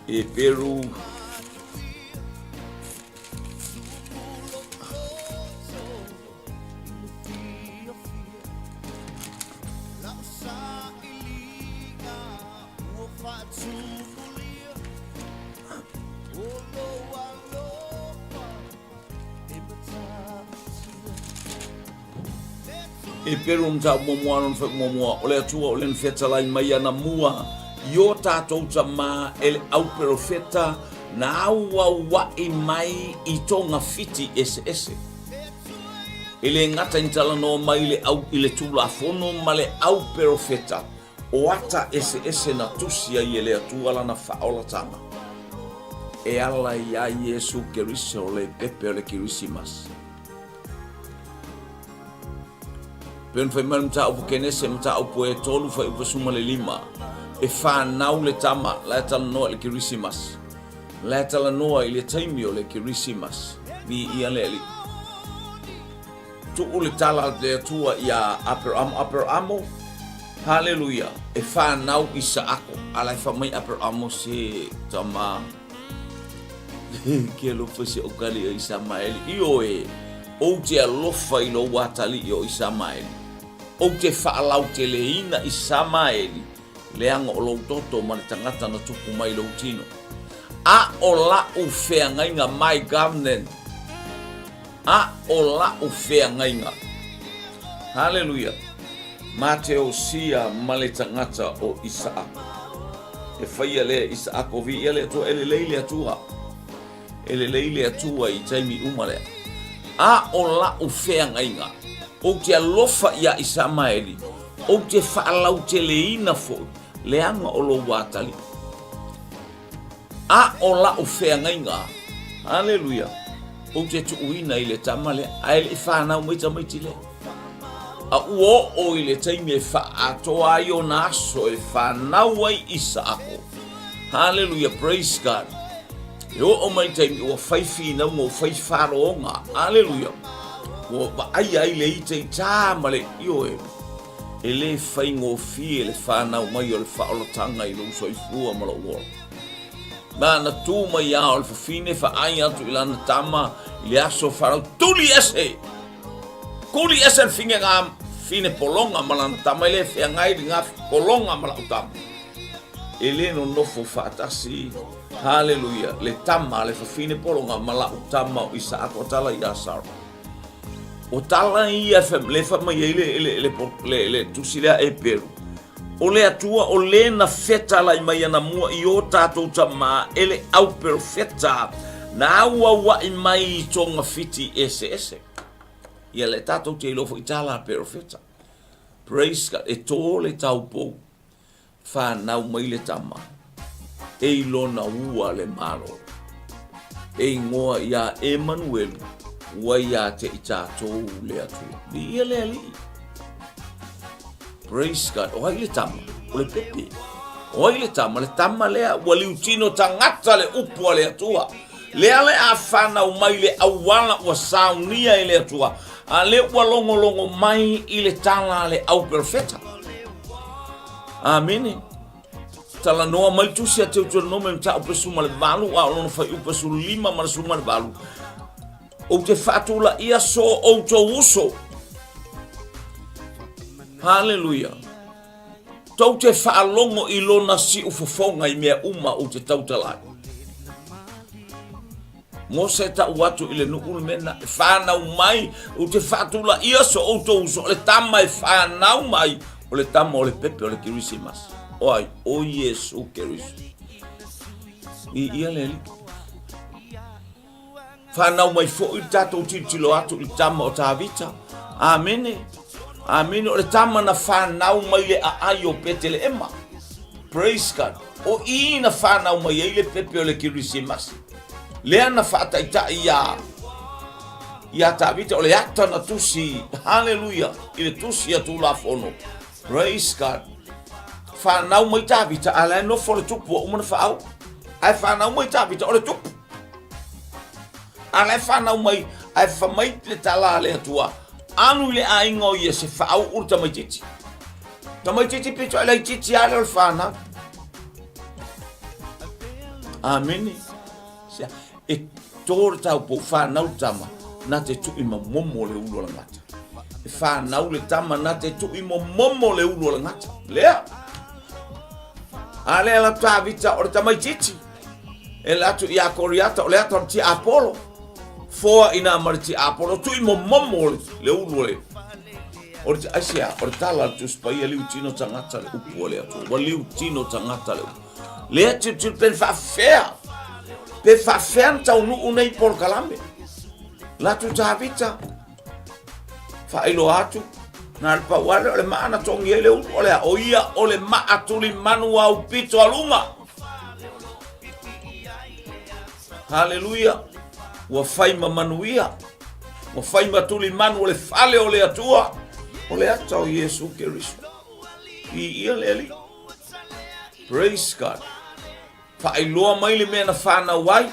Eperu E Peru mataupu muamua lona fuaiupu muamua, o le Atua o le na fetalai mai ana mua i o tatou tamā e le au perofeta na auauaʻi mai i togafiti eseese. E le gata i talanoa mai le au i le Tulafono ma le au perofeta, o ata eseese na tusi ai e le Atua lana faaolataga e ala iā Iesu Keriso le pepe o le Kerisimasi. Pei ona fai mai le mataupu Kenese, mataupu e 3 fuaiupu 15, e fanau le tama, la e talanoa i le Kerisimasi. La e talanoa i le taimi o le Kerisimasi. Viia le Alii. Tuu le tala a le Atua iā Aperamo, Aperamo, haleluia, e fanau Isaako. A la e fai mai Aperamo se tama ke alofa i si ou kaliʻi o Isamaeli. Ioe, ou te alofa i lou atalii o Isamaeli. Ou te faalauteleina Isamaeli, leaga o lou toto ma le tagata na tupu mai lou tino. A o la'u feagaiga, my covenant, a o la'u feagaiga. Haleluia! Ma te osia ma le tagata o Isaako. E faia lea Isaako, viia le Atua, e lelei le Atua. E lelei le Atua i taimi uma lea. A o la'u feagaiga. Ou te alofa iā Isamaeli, ou te faalauteleina foi leaga o lou atalii. A o la'u feagaiga, haleluia, ou te tuuina i le tama lea, ae le i fanau mai tamaiti lea. A ua oo i le taimi e faaatoa ai ona aso e fanau ai Isaako. Haleluia, praise God. E oo mai le taimi ua fai finauga, ua fai faloga. Haleluia. Ua vaaia ai le ita i tā ma le ioe. E le faigofie le fanau mai o le faaolataga i lou soifua ma lou ola. Na na tu mai lava o le fafine faai atu i lana tama i le aso fanau, tuli ese! Tuli ese le fine fine pologa ma lana tama, e le feagai le pologa ma lau tama. E le nonofo faatasi, haleluia, le tama a le fafine pologa ma lau tama o Isaako tala ia Sara. O tala ia le fai mai ai le tusi lea e Peru, o le Atua o le na fetalai mai ana mua i o tatou tamā e le au perofeta na auaua'i mai i togafiti eseese. Ia le tatou te iloa foi tala a perofeta. Praise God, e tō le taupou. Whanau mai le tama, e i lona ua le Malo. E ingoa iā Emanuelu, ua iā te i tātou le Atua. Viia le Alii. Praise God. O ai le tama? O le pepe. O ai le tama? Le tama lea ua liutino tagata le upu a le Atua. Lea le a whanau mai le auala ua saunia e le Atua, a le ua logologo mai i le tala a le au perofeta. Amene. Talanoa mai tusi a Teuteronome mataupu e 18 a o lona fuaiupu e 15 ma le 18. Ou te faatulaia so outou uso. Haleluia. Tou te faalogo i lona siufofoga i mea uma ou te tautala ai. Mose tau atu i le nuu le mena e fanau mai, ou te faatulaia so outou uso, o le tama e fanau mai, o le tama o le pepe o le Kerisimasi. O ai? O Iesu Keriso. I ia le Alii. Fanau mai foi le tatou tilotilo atu i le tama o Tavita. Amene. Amene. O le tama na fanau mai le aai o Peteleema. Praise God. O i na fanau mai ai le pepe o le Kerisimasi. Lea na faataitai iā iā Tavita, o le ata na tusi, haleluia, i le tusi a Tulafono. Praise God. Fanau mai Tavita, a la e nofo le tupu ua uma na faau. Ae fanau mai Tavita, o le tupu. A la e fanau mai, ae fa mai le tala a le Atua, alu i le aiga o Iese, faau'u le tamaitiiti. Tamaitiiti pito e laitiiti lava lea o le fanau. Amene. Sea, e tō le taupou, whanau le tama, nā te tui momo le ulu o le gata. E whanau le tama, nā te tui momo le ulu o le gata. Lea. A lea la Tavita o le tamaitiiti. E la atu ia Koriata o le ata o le tiapolo. Foa ina ma le tiapolo, tui momomo le ulu o le O le aisea, o le tala a le Tusi Paia, liu tino tagata le upu a le Atua. Ua liu tino tagata le upu. Lea tilotilo pe faafefea. Pe faafefea na taunuu nei polokalame. Latu Tavita, faailoa atu, na le pau ale o le maa na togi ai le ulu o le a, o ia o le maa tulimanu au pito a luga. Haleluia! Ua fai ma manuia. Ua fai ma tulimanu o le fale o le Atua. O le ata o Iesu Keriso. I ia le Alii. Praise God. Faailoa mai le mea na whanau ai.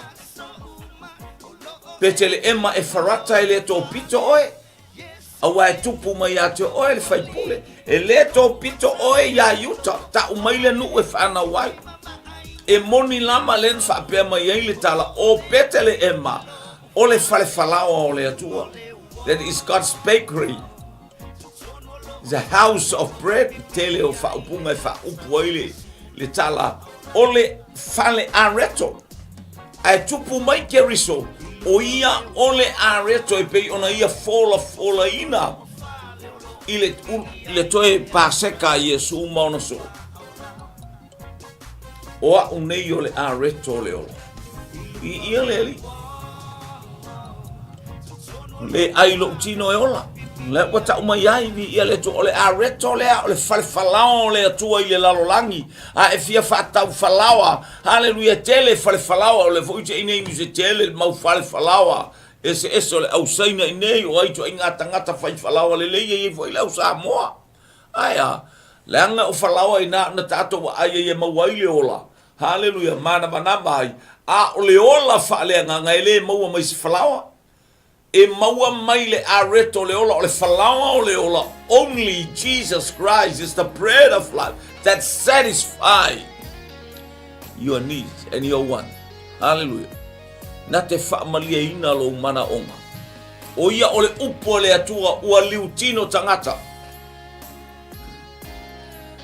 Peteleema Efarata e le tōpito oe. Aua e tupu mai ia te oe le faipule, e lē tōpito oe iā Iuta, ta'u mai le nu'u e whanau ai. E moni lama lea na faapea mai ai le tala, O Peteleema, o le fale falaoa o le Atua. That is God's bakery. The house of bread, tele o faaupuga e faaupu ai le, le tala, o le fale areto. Ae tupu mai Keriso, o ia o le areto e pei ona ia folafolaina i le, i le toe Paseka a Iesu ma ona soo. O a'u nei o le areto o le ola. I ia le Alii. Le ai lou tino e ola. Lea ua tau mai ai, viia le Atua, o le areto lea, o le fale falaoa o le Atua i le lalolagi, a e fia faatau falaoa, haleluia, e tele fale falaoa, o lea foi ou te inei i se tele le mau fale falaoa, eseese o le au Saina inei, o ai ituaiga tagata fai falaoa lelei, e i ai foi le au Samoa. Ae a? Leaga o falaoa ina na tatou vaai ai e maua ai le ola, haleluia, manavanava ai, a o le ola faaleagaga e le maua mai se falaoa. E maua mai le areto o le ola, o le falaoa o le ola, only Jesus Christ is the bread of life that satisfy your needs and your want. Hallelujah. Na te faamalieina lou manaoga. O ia o le upu a le Atua ua liutino tagata.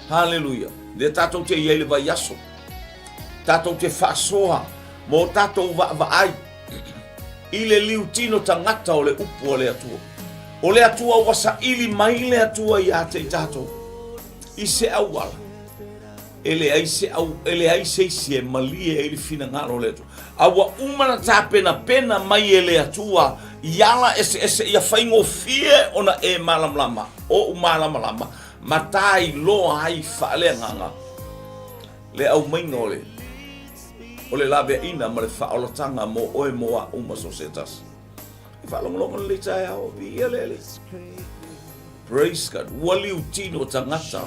Haleluia. Lea tatou te i ai le vaiaso. Tatou te faasoa mo tatou vaavaai i le liutino tagata o le upu a le Atua. O le Atua ua saili mai le Atua ia te i tatou i se auala e leai se au, e leai se isi e malie ai le finagalo o le Atua. A ua uma na tapenapena mai e le Atua i ala eseese ia faigofie ona e malamalama, ou malamalama, ma ta iloa ai faaleagaga le aumaiga o le o le laveaiina ma le faaolataga mo oe mo a'u ma so o se tasi. E faalogologo lelei taeao, viia le Alii. Praise God. Ua liutino tagata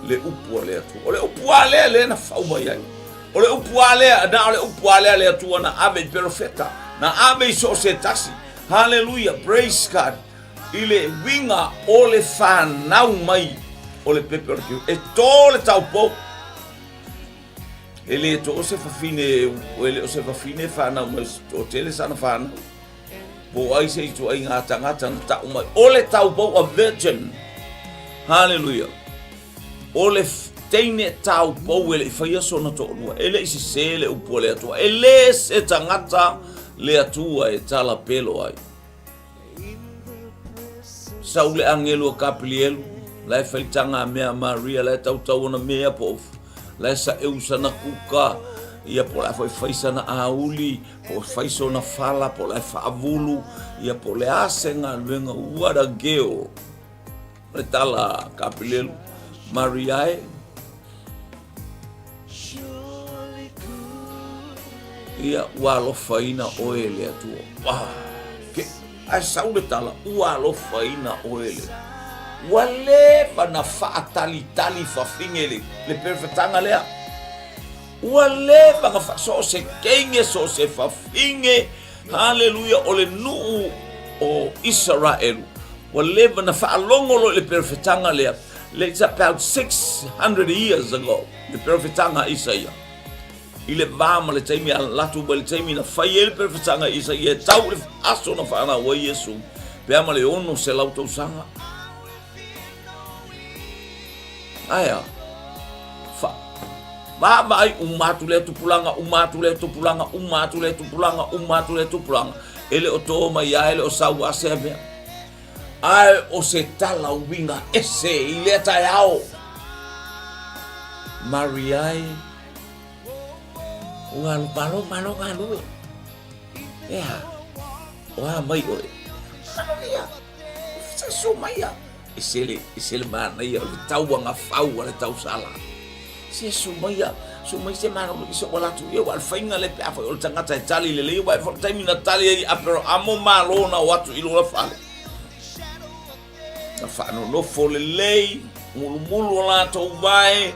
le upu a le Atua. O le upu a lea lea na fau mai ai. O le upu a lea, na o le upu a lea le Atua na ave i perofeta, na ave i so o se tasi. Hallelujah. Praise God. I le uiga o le fanau mai o le pepe o le kiu. E tō le taupou. E le tō se fafine, e le o se fafine fanau mai o tele sana fanau. Po o ai se ituaiga tagata na tau mai, o le taupou a virgin. Hallelujah. O le teine taupou e le i faia sona toalua, e le i sesē le upu a le Atua, e le se tagata le Atua e talapelo ai. Sau le agelu a Kapilielu, la e faitaga a mea a Maria, la e tautau ona mea po o la e saeu sana kuka, ia po o le a foi fai sana auli, po o fai sona fala, po o la e faavulu, ia po o le a se galuega, what a girl. O le tala a Kapilielu, Maria e, Ia, ua alofaina oe e le Atua. Wah, ke, ae sau le tala, ua alofaina oe e le Ua leva na faatalitali fafine le, le perefetaga lea. Ua leva na fa, so o se keine, so o se fafine, haleluia, o le nuu o Isaraelu. Ua leva na faalogo loa i le perefetaga lea, it's about 600 years ago, le perefetaga a Isaia. I le va ma le taimi a latou mai le taimi na fai ai le perefetaga a Isaia e tau i le aso na fanau ai Iesu, pe a ma le 600 tausaga. Ae a? Fa, vaavaai uma atu lea tupulaga, uma atu lea tupulaga, uma atu lea tupulaga, uma atu lea tupulaga. E le o tō mai a, e le o sau a sea mea. Ae o se tala uiga ese i lea taeao. Maria e, ua malo malo galue. E a, o a mai oe. Manuia, sa su mai a. E se le, e se le manaia o le tauaga fau a le tausala. Se su mai a, su mai se malolo i se ua latou ia, ua le faiga le pe a foi o le tagata e tali lelei, ua e foi taimi na tali ai Aperahamo malo na o atu i lona fale. Na faanonofo lelei, mulumulu o latou vae,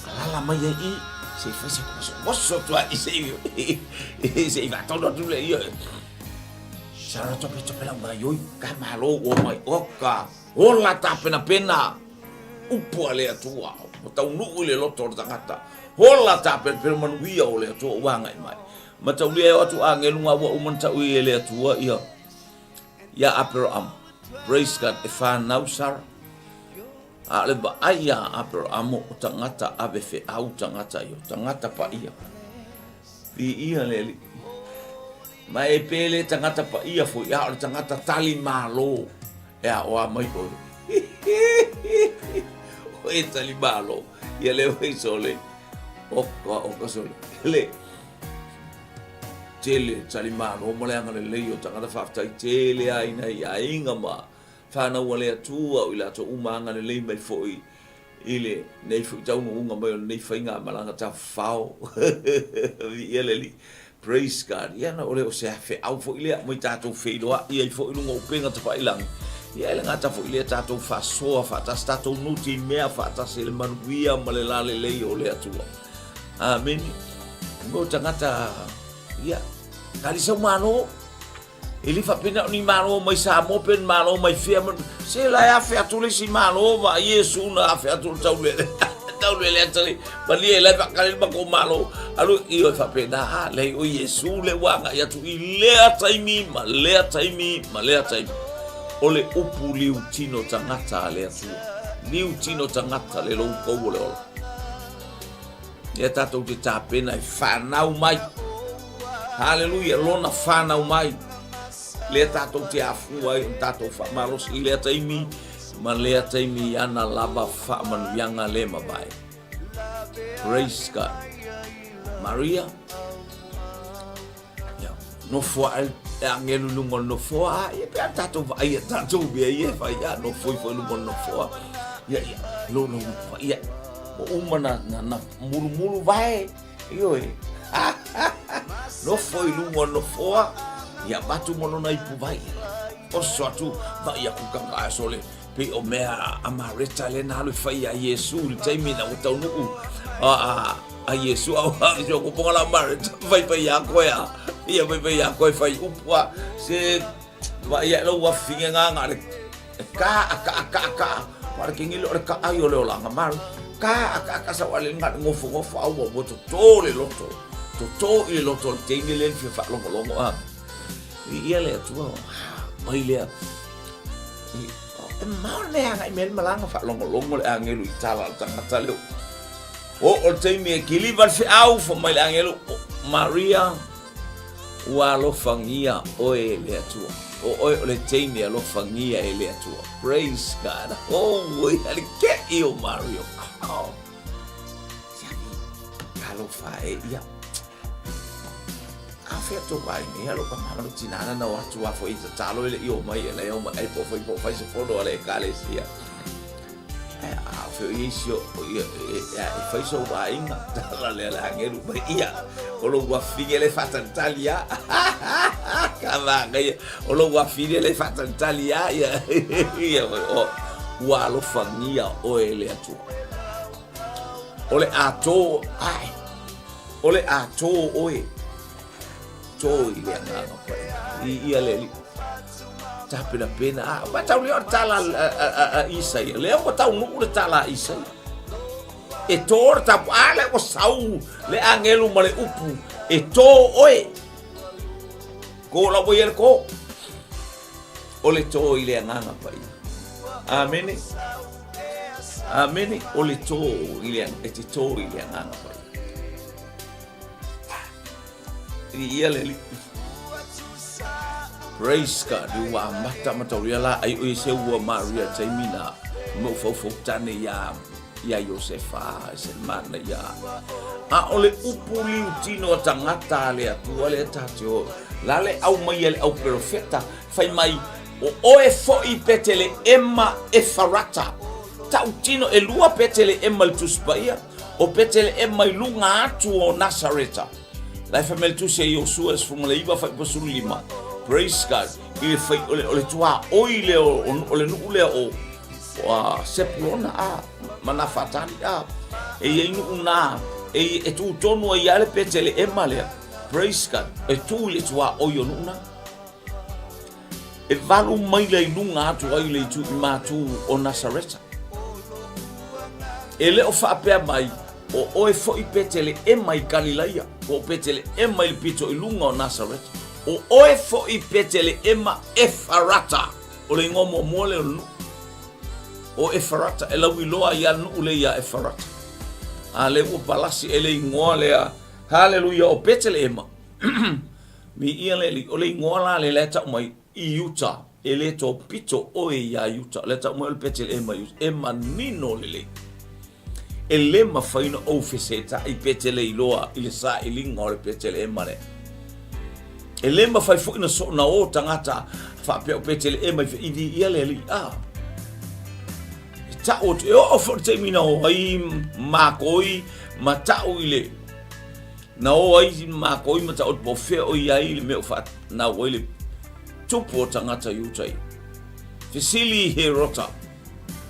alala mai ai i, se i fai se mosomoso atu ai, se i, se i faatonu atu le ia. Sa ra tope tope lau mai oi, ka malo ua mai, oka, ola tapenapena, upu a le Atua, ua taunuu i le loto o le tagata, ola tapenapena manuia o le Atua ua agai mai. Mataulia e o atu agelu ngā ua uma na tau i e le Atua ia, ia Aperahama. Praise God, e whanau Sarah. A o le vaai iā Aperahama o tagata ave feau tagata ia, o tagata paia. Viia le Alii. Ma e pele tagata paia foi, a o le tagata tali malo e aoa mai oe. O e tali malo, ia le wai sole. Oka, oka sole. Le. Tele le talimalo ma le agalelei o tagata faafetai tele a i nai aiga ma fanau a le Atua o i latou uma agalelei mai foi i lenei foi taunuuga mai o lenei faigamalaga tafafao. Viia le Alii. Praise God. Ia na o le o se feau foi lea mai tatou feiloai ai foi i luga o upega tafailagi. Ia e le gata foi lea tatou faasoa faatasi, tatou nutimea faatasi i le manuia ma le lalelei o le Atua. Amene. Mo tagata, ia, tali sau malo. E le faapena o ni malo mai Samoa pe ni malo mai fea. Se la e afe atu le isi malo ma Iesu na afe atu le taulele. Taulele atu le malie la e faakale le matou malo. Alu i o e faapena a leai o Iesu le ua agai atu i lea taimi ma lea taimi ma lea taimi. O le upu liutino tagata a le Atua. Liutino tagata le loukou o le ola. Lea tatou te tapena e fanau mai. Haleluia, lona fanau mai. Lea tatou te afua ai ona tatou faamalosi i lea taimi ma lea taimi i ana lava faamanuiaga le mavae. Praise God. Maria, Ia, nofo ae le agelu i luga o le nofoa, ia pe a tatou vaai ia tatou mea ia e fai, ia nofo ifo i luga o le nofoa. Ia, ia, lo lo, ia, ua uma na, na, na mulumulu vae, ioe. Nofo i luga o le nofoa, ia avatu ma lona ipu vai. Oso atu, vaai aku kaka sole, pei o mea a Mareta lea na alu e fai iā Iesu i le taimi ina ua taunuu a, a Iesu a ua si o kupunga la Mareta fai fai iā koe a ia fai fai iā koe fai upu a se vaai ae lau afifine ngā ngā le ka a ka a ka a ka wa le kingi le ka ai o le olanga Mary ka a ka a ka sa wa le ngā ngofo ngofo a ua ua toto le loto toto i le loto o le teine le fia whaalongolongo a i ia le atua mai lea E mao le agai mea le malaga faalogologo le agelu i tala a le tagata leo. O o le taimi e kiliva le feau fai mai le agelu, Maria, ua alofagia oe e le Atua. O oe o le teine alofagia e le Atua. Praise God. Oh, ia le keʻi o Maria. Oh. Siaki, talofa e ia. A fea tou aiga ia lou tama ma lou tina na na o atu a foi e tatalo e le i o mai e le o mai ai po foi po fai se fono a le ekalesia. Ae a fea o ia isi o ia e e fai sou aiga tala lea le agelu mai ia o lou afine le faatalitali a ka manaia o lou afine le faatalitali a ia ia o ua alofagia oe e le Atua. O le a tō, ae, o le a tō oe, tō i le agaga paia. I ia le alii. Tapenapena, a, ua tau lea o le tala a Isaia, lea ua taunuu le tala a Isaia. E tō le tapu, a lea ua sau le agelu ma le upu, e tō oe. Kō la ua ia le kō. O le tō i le agaga paia. Amene. Amene. O le tō i le, e te tō i le agaga paia. I ia le alii. Praise God. Ua amata mataulia la ai o se ua Maria taimi na mo faufau tane ia ia Iosefa se mana ia. A o le upu liutino a tagata a le Atua lea ta te o. La le au mai e le au perofeta fai mai o oe foi Peteleema Efarata. Tautino e lua Peteleema i le Tusi Paia, o Peteleema i luga atu o Nasareta. La e fai mai le Tusi a Iosua 19 fuaiupu 15. Praise God. I le fai, o le, o le tuaoi lea o, o, o le nuu lea o, o a Sepulona a, ma Nafatali a. E i ai nuu na, e, e tu tonu ai a le Peteleema lea. Praise God. E tu i le tuaoi o nuu na. E valu maila i luga atu ai le itu i matu o Nasareta. E le o faapea mai, o oe foi Peteleema i Kalilaia, po o Peteleema i le pito i luga o Nasareta. O oe foi Peteleema Efarata, o le igoa muamua lea o le nuu. O Efarata, e lauiloa ai lava le nuu lea ia Efarata. A lea ua palasi e le igoa lea, haleluia, o Peteleema. Viia le Alii. O le igoa la lea e tau mai i Iuta, e le topito oe iā Iuta. O lea e tau mai o le Peteleema i Iuta. E manino lelei. E le mafai ona ou fesetaʻi pe te leiloa i le sailiga o le Peteleema lea. E lē mafai foi na soona o tagata faapea o Peteleema i feʻili ia le Alii. A e taʻu atu, e oo foi le taimi na o ai mākou ma taʻu i le na o ai mākou ma taʻu po o fea o i ai le mea o faanau ai le tupu o tagata i uta i. Fesili i Herota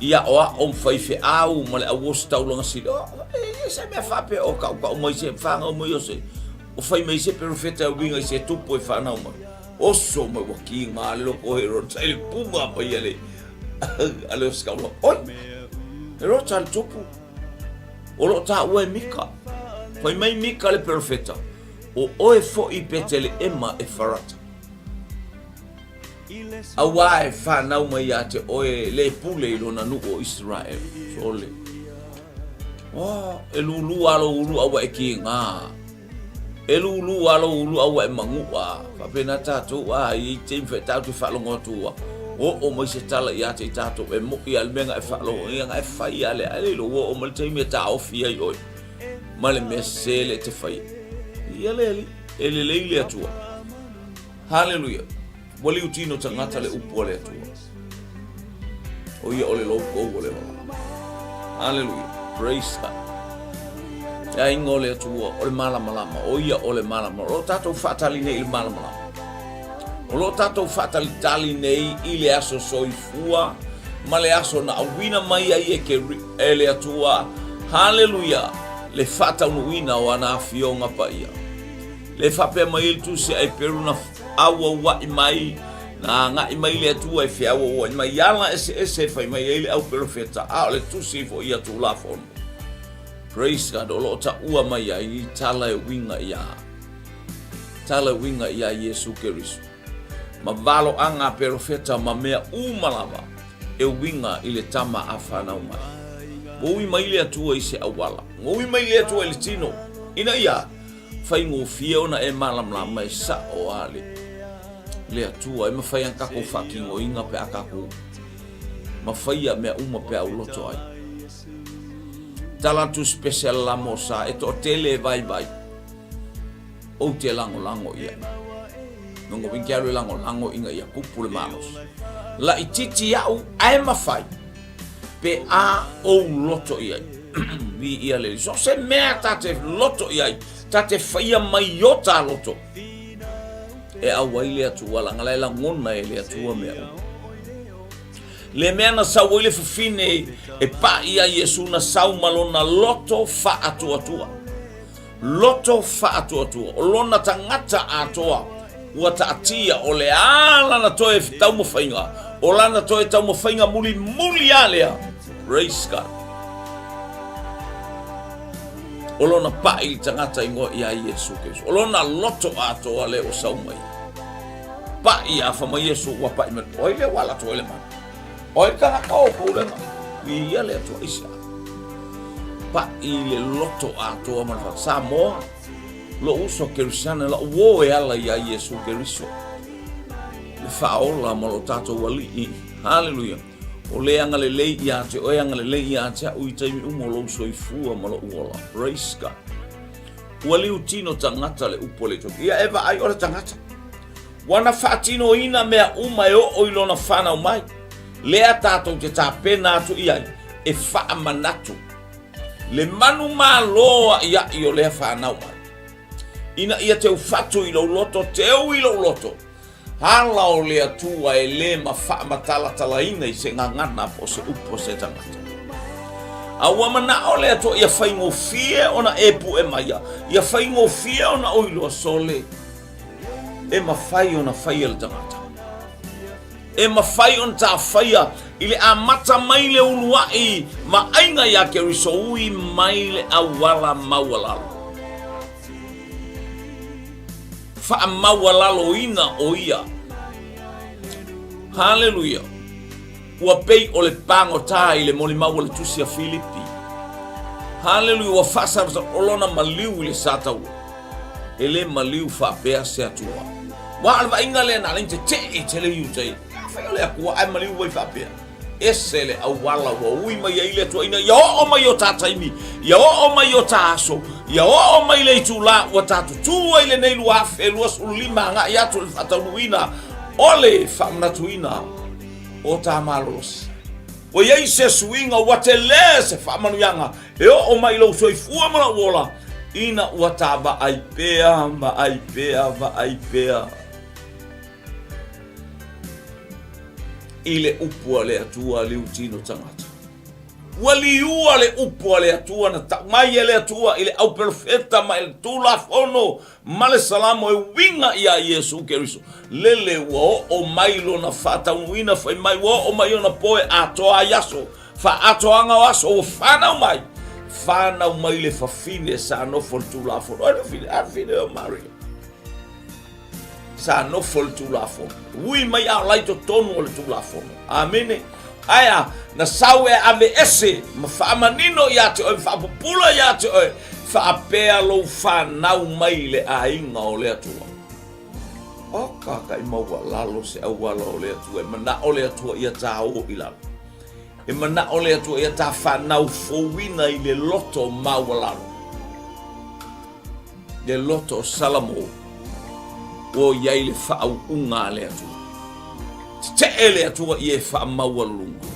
i aʻoaʻo ma faifeau ma le au ositaulaga sili. O, e se mea faapea o kaʻukaʻu mai se whanau mai o se o fai mai se perofeta e uiga i se tupu e whanau mai. Oso mai ua ki ngā le loko o Herota i le punga mai a le a le ositaulaga. Oi! Herota le tupu. O loo taua e Mika. Fai mai Mika le perofeta, o oe foi Peteleema Efarata. Auā e whānau mai ia te oe le pule i lona nuu o Israel. Sole. Oh, e lūlū a lou ulu aua e ki ngā. E lūlū a lou ulu aua e manuʻa. Faapena tātou a i te imwhe tāu te whaalongo atu ua. O o mai se tala i a te i tātou e mo i a le mea nga e whaalogo ia nga e whai a le a le ilo o o mai le taimi e tā ofi ai oi. Ma le mea sese le te whai. Ia le ali, e lelei le Atua. Haleluia! Ua liutino tagata le upu a le Atua. O ia o le loukou o le ola. Haleluia! Praise God! E aiga o le Atua, o le malamalama, o ia o le malamalama. O lo tatou faatali nei i le malamalama. O lo tatou faatalitali nei i le aso soifua ma le aso na auina mai ai e, ke, e le Atua. Haleluia! Le faataunuuina o ana afioga paia. Le faapea mai ai le Tusi a Eperu na auauaʻi mai, na agaʻi mai le Atua e feauauaʻi mai i ala eseese e fai mai ai le au perofeta, a o le tusi foi ia Tulafono. Praise God, o lo o taua mai ai i tala e uiga iā, tala e uiga iā Iesu Keriso. Ma valoaga a perofeta ma mea uma lava e uiga i le tama a whanau mai. Ua ui mai le Atua i se auala, ua ui mai le Atua i le tino, ina ia Faigofie ona e malamalama e saʻo a le le Atua e mafai ana kakou faakinoina pe a kakou mafaia mea uma pe a uloto ai. Tala atu special la mo sa e toatele e vaivai ou te lagolago i ai. Nongo wing ke alu e lagolago ina ia kupu le malosi. Laitiiti aʻu ae mafai pe a ou loto i ai. Vi ia le so se mea ta te loto i ai, ta te whaia mai o ta loto. E au ai le Atua, langa la e lagona e le Atua mea uma. Le mea na sau ai le fafine e paʻi ai Iesu na sau ma lona loto faatuatua. Loto faatuatua, o lona tagata atoa ua taatia, o le a lana toe taumafaiga, o lana toe taumafaiga mulimuli a lea. Praise God. O lona paʻi i le tagata ingoa iā Iesu Keriso. O lona loto atoa lea ua sau mai. Paʻi a fa mai Iesu ua paʻi mai. Oi lea ua ala atu ai le mana. Oi tagata o pulega. Ia le Atua i se a. Paʻi le loto atoa ma le fale. Samoa, lou uso Kerisiano, lau uō e ala iā Iesu Keriso, le Faaola ma lo tatou Alii. Haleluia! O le agalelei ia te oe, agalelei ia te aʻu i taimi uma o lou soifua ma loʻu ola. Praise God. Ua liutino tagata le upu a le Atua. Ia e vaai o le tagata. Ua na faatinoina mea uma e oo i lona whanau mai. Lea tātou te tapena atu i ai e faamanatu le manu mālō aʻiaʻi o lea whanau mai. Ina ia teu fatu i lou loto, teu i lou loto, hala o le Atua e lē ma faamatalatalaina i se gagana po o se upu a se tagata. A ua manaʻo le Atua ia faigofie ona e puʻe maia, ia faigofie ona oi loa sole, e mafai ona faia le tagata. E mafai ona tafaia i le amata mai le uluaʻi ma aiga iā Keriso ui mai le auala maualalo. Faamaualaloina o ia. Haleluia! Ua pei o le pagota i le molimau a le Tusi a Filipi. Haleluia! Ua faasalasalau o lona maliu i le sataua. E le maliu faapea se Atua. Ua o le vaaiga lea na alai tetee i tele iuta i. Afai o le Atua ae maliu ai faapea. Ese le auala ua ui mai ai le Atua ina ia oo mai o ta taimi, ia oo mai o ta aso. Ia oo mai le itulā ua tatou tu ai lenei 2025 agai atu i le faataunuuina o le faamanatuina o ta malolosi. Ua i ai se suiga ua tele se faamanuiaga e oo mai i lou soifua ma lou ola ina ua ta vaai pea, vaai pea, vaai pea i le upu a le Atua liutino tagata. Ua liua le upu a le Atua na tau mai e le Atua i le aupelofeta ma i le Tulafono ma le Salamo e uiga iā Iesu Keriso. Lele ua oo mai lona faataunuuina, fai mai ua oo mai ona po e atoa ai aso, faaatoaga o aso ua fanau mai, fanau mai le fafine sa nofo i le Tulafono. Ai le fafine, a fafine o Maria. Sa nofo i le Tulafono. Ui mai a o la i totonu o le Tulafono. Amene. Ae a, na sau e aveese ma faamanino ia te oe, ma faapupula ia te oe, faapea lou fanau mai i le aiga o le Atua. Oka ka i maualalo se auala o le Atua, e manao le Atua ia ta o i lalo. E manao le Atua ia ta fanau fouina i le loto maualalo. Le loto o Salamo ua i ai le faauuga a le Atua. Tetee le Atua i e faamaualuluga.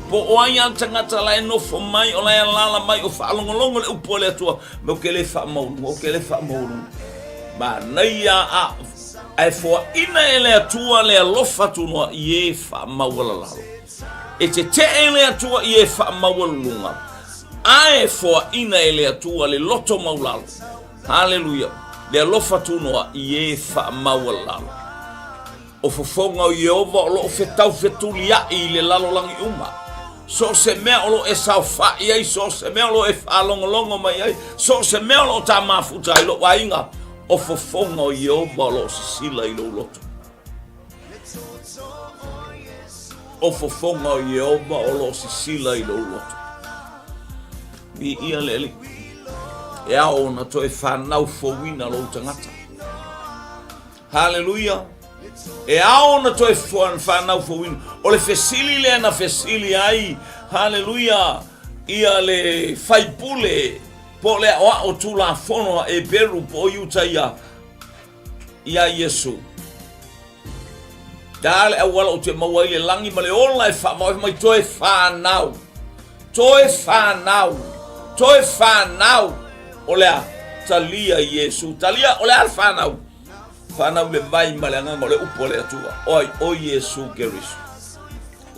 Po o ai a le tagata la e nofo mai, o la e alaala mai, o faalogologo le upu a le Atua, me o ke le faamaualuga, o ke le faamaualuga. Manaia a ae foaina e le Atua le alofa tunoa i e faamaualalalo. E tetee le Atua i e faamaualuluga, Ae foaina e le Atua le loto maulalo. Haleluia! Le alofa tunoa i e faamaualalo. O fofoga o Ieova o lo o fetau fetuliai i le lalolagi uma. So o se mea o lo o e saofai ai, so o se mea o lo o e faalogologo mai ai, so o se mea o lo o ta mafuta ai lou aiga, o fofoga o Ieova o lo o sisila i lou loto. O fofoga o Ieova o lo o sisila i lou loto. Viia le Alii. E ao ona toe fanau fouina lou tagata. Haleluia! E ao ona toe fanau fouina. O le fesili lea na fesili ai, haleluia, ia le faipule po o le aoao Tulafono a Eperu po o Iutaia, iā Iesu. Da le auala ou te maua ai le lagi ma le ola e faavae mai toe whanau. Toe whanau. Toe whanau. O le a talia Iesu. Talia o le a le whanau. Whanau le vai ma le agaga o le upu a le Atua. Oi, o Iesu Keriso.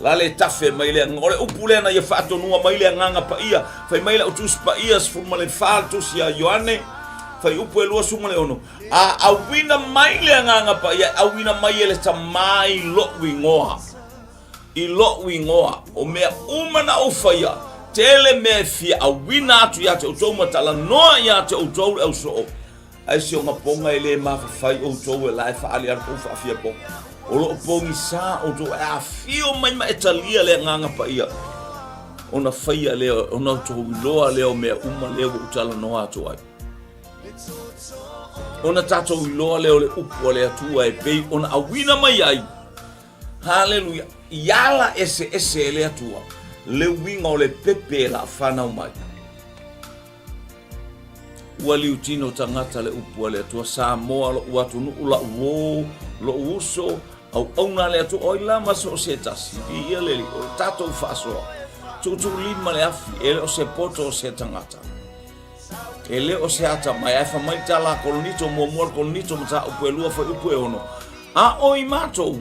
La le tafe mai le agaga. O le upu lea na ia faatonua mai le agaga paia. Fai mai lau tusi paia 14 le tusi a Ioane. Fai upu e 26. A auina mai le agaga paia, e auina mai e le Tamā i loʻu igoa. I loʻu igoa. O mea uma na ou faia, tele mea e fia auina atu ia te outou ma talanoa ia te outou le ausoo. Ae si ona poga e le mafafai outou e la e faaaliali kou faafia poga. O loo pogisa outou e afio mai ma e talia le Agaga Paia, ona faia lea, ona outou iloa lea o mea uma lea ua ou talanoa atu ai. Ona tatou iloa lea o le upu a le Atua e pei ona auina mai ai, haleluia, i ala eseese e le Atua, le uiga o le pepe e la fanau mai. Ua liutino tagata le upu a le Atua, Samoa loʻu atunuu, laʻu uō, loʻu uso, auauna a le Atua, oi la ma so o se tasi, viia le Alii, o le tatou faasoa, tuutuulima le afi, e le o se poto o se tagata. E le o se atamai, ae fai mai le tala a Korinito, muamua le Korinito mataupu e lua fuaiupu e ono, A o i matou,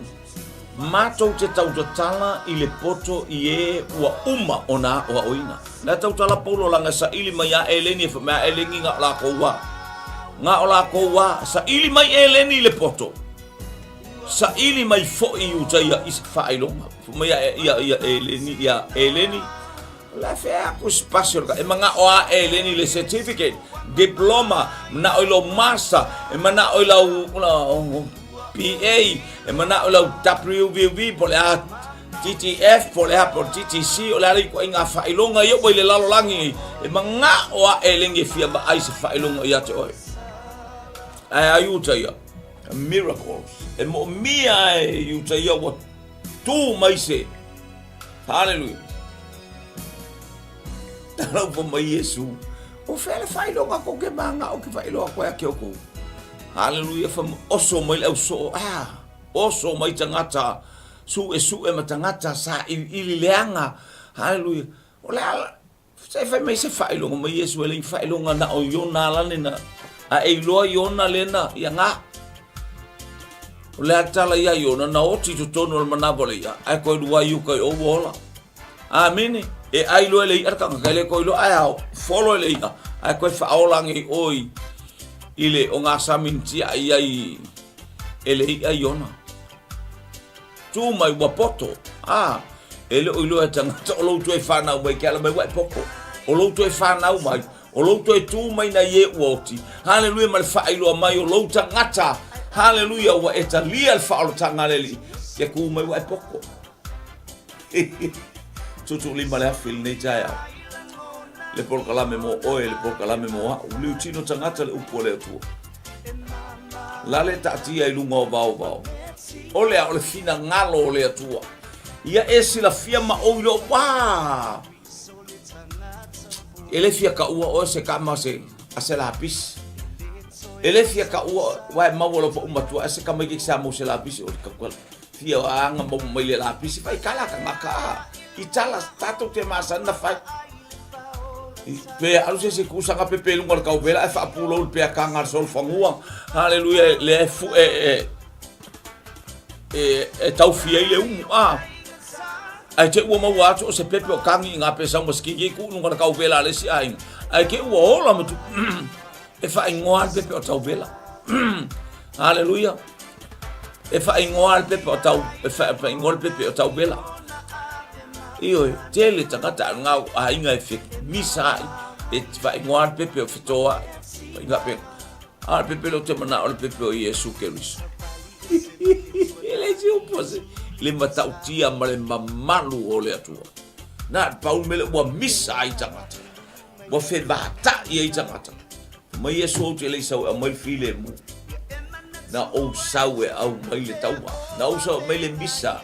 matou te tautatala i le poto i e ua uma ona aoaoina. Na tautala Paulo laga e saili mai a Eleni e fai mai a Eleni ga o lakou a. Ga o lakou a, saili mai Eleni i le poto. Saili mai foi i Iutaia i se faailoga. Fai mai a ia ia Eleni ia Eleni La fea aku spasi o le ka. E manao a Eleni le certificate, diploma, manao i lou master, e manao i lau PA, e manao i lau WVV, po o le a TTF, po o le a po o le TTC, o le a le ituaiga faailoga ia ua i le lalolagi nei. E manao a Eleni e fia vaai se faailoga ia te oe. Ae a Iuta ia, miracles. E moomia e Iuta ia ua tu mai se Haleluia. Tala upa mai Iesu. O fea le faailoga kou ke magao ke faailoga koe ake o kou. Haleluia fa oso mai le au soo ah oso mai tagata suʻe suʻe ma tagata sailiili leaga haleluia o le a se fai mai se faailoga mai Iesu e le faailoga na o Iona lane na a e iloa Iona lena ia nga o le a tala ia Iona na oti totonu o le manawa le ia ae koe lua i uka i o ua ola Amene. E ai loa e le i'a le tagata, e le koe iloa, ae ao, folo e le i'a, ae koe faaola age i oi i le ogasami na tia'i ai e le i'a Iona. Tu mai ua poto, a, e le o iloa e tagata o lou toe fanau mai ke ala mai ua e poto. O lou toe fanau mai, o lou toe tu mai nai e ua oti. Haleluia ma le faailoa mai o lou tagata. Haleluia ua e talia le faaolataga a le Alii. Ia ku mai ua e poto. Tuutuulima le afi i lenei taeao. Le polokalame mo oe, le polokalame mo a'u. Liutino tagata le upu a le Atua. Lale taatia i luga o vaovao. O le a o le finagalo o le Atua. Ia e silafia ma ou iloa, uā! E le fia kaua oe se kama se a se lapisi. E le fia kaua oe, uā e maua lou paʻu matua a se kamaitiiti sa mau se lapisi o le kaukala. Fia anga mau mai le lapisi fai kala ka ngaka a i tala tatou te masani na fai. Pe alu se se kusa nga pepe lunga le kauvela e faapulou le pea kanga le solofangua. Haleluia le e fu e e e, e taufia i le umu a. Ai te ua maua atu o se pepe o kangi i ngā pesa uma sikiki i kuu nunga le kauvela a le isi aiga. Ai ke ua ola ma tu e whaingoa le pepe o tauvela. Haleluia. E whaingoa le pepe o tau, e whaingoa le pepe o tauvela. Ioe, tele tagata a ngā aiga e misa ai, e whaingoa le pepe o fetoa ai. Whaingoa pe. A le pepe leo te mana o le pepe o Iesu Keriso. E le si upu ase, le matautia ma le mamalu o le Atua. Na pau mele ua misa ai tagata. Ua fevatai ai tagata. Mai Iesu ou te le i sau e aumai le filemu. Na ou sau e aumai le taua. Na ou sau e aumai le misa.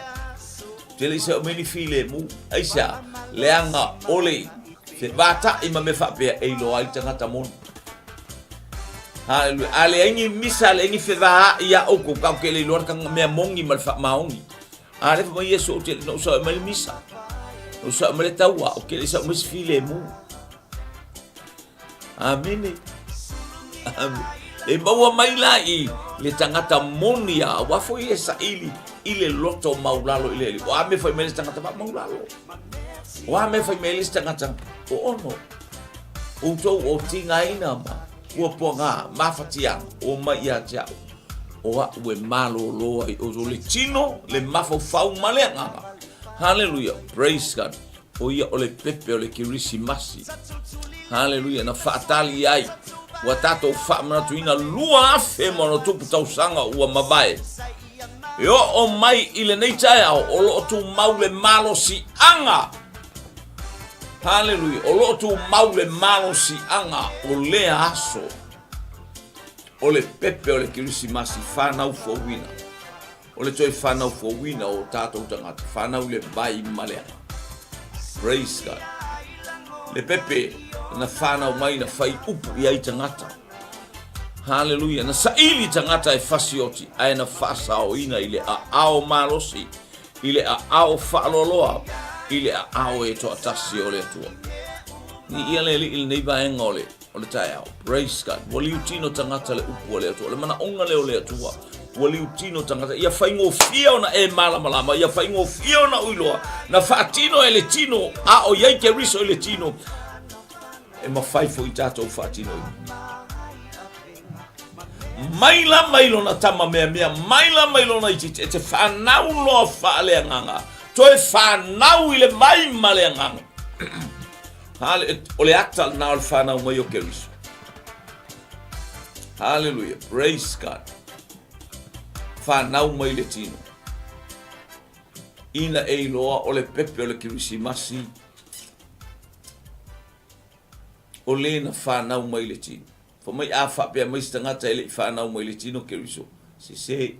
Te le i sau e aumai ni filemu. Aisea? Leaga o le fevatai ma mea faapea e iloa ai tagata moni. Haleluia. A leai ni misa, leai ni fevaai ia oukou, tatou te le iloa le mea moni ma le faamaoni. A lea fai mai Iesu, ou te, na ou sau e aumai le misa, na ou sau e aumai le taua, ou te le i sau e aumai se filemu. Amene. Amene. E maua mai la i le tagata moni a aua foi e saili i le loto maulalo i le Alii. O a mea fai mai le tagata faamaulalo? O a mea fai mai le tagata o ono? Outou o tigaina ma puapuaga mafatiaga o mai ia te a'u, o a'u e malōlō ai outou le tino, le mafaufau ma le agaga. Haleluia, praise God. O ia o le pepe o le Kerisimasi. Haleluia, na faatali ai ua tatou faamanatuina 2000+ tausaga ua mavae. E oo mai i lenei taeao o lo o tumau le malosiaga. Haleluia, o lo o tumau le malosiaga o lea aso o le pepe o le Kerisimasi fanau fouina. O le toe fanau fouina o tatou tagata, fanau le vai ma le agaga. Praise God. Le pepe na fanau mai na fai upu i ai tagata. Haleluia. Na saili tagata e fasioti ae na faasaoina i le aao malosi, i le aao faaloaloa, i le aao e toatasi o le Atua. Ni ia le alii lenei vaega o le o le taeao. Praise God. Ua liutino tagata le upu a le Atua. O le manaoga lea o le Atua. Ua liutino tagata. Ia faigofie ona e malamalama. Ia faigofie ona ou iloa. Na faatino e le tino. A o iai Keriso i le tino. E mafai foi tatou faatinoina. Mai la mai lona tama meamea, mai la mai lona itiiti, e te fanau loa faaleagaga, toe fanau i le vai ma le agaga. O le ata lena o le fanau mai o Keriso. Haleluia, praise God. Fanau mai le tino. Ina e iloa o le pepe o le Kerisimasi, o le na fanau mai le tino. Fa mai a faapea mai se tagata e le i fanau mai le tino Keriso, sese,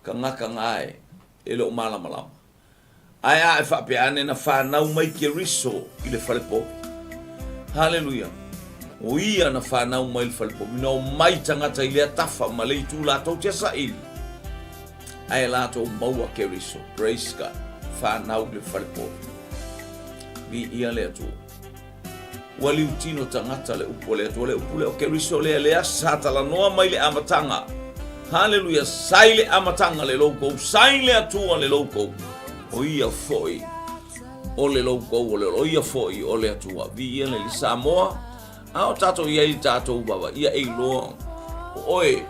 kagaka ga e, e le o malamalama. Ae a e faapea ane na fanau mai Keriso i le fale povi. Haleluia! O ia na fanau mai i le falepovi, na omai tagata i lea tafa ma le itu latou te saili, ae latou maua Keriso. Praise God. Fanau i le falepovi. Viia le Atua. Ua liutino tagata le upu a le Atua, le upu lea o Keriso lea, lea sa talanoa mai le amataga. Haleluia, sa i le amataga le loukou, sa i le Atua le loukou. O ia foi o le loukou o le o ia foi o le Atua. Viia le Alii Samoa, a o tatou i ai i tatou vava, ia e iloa o oe.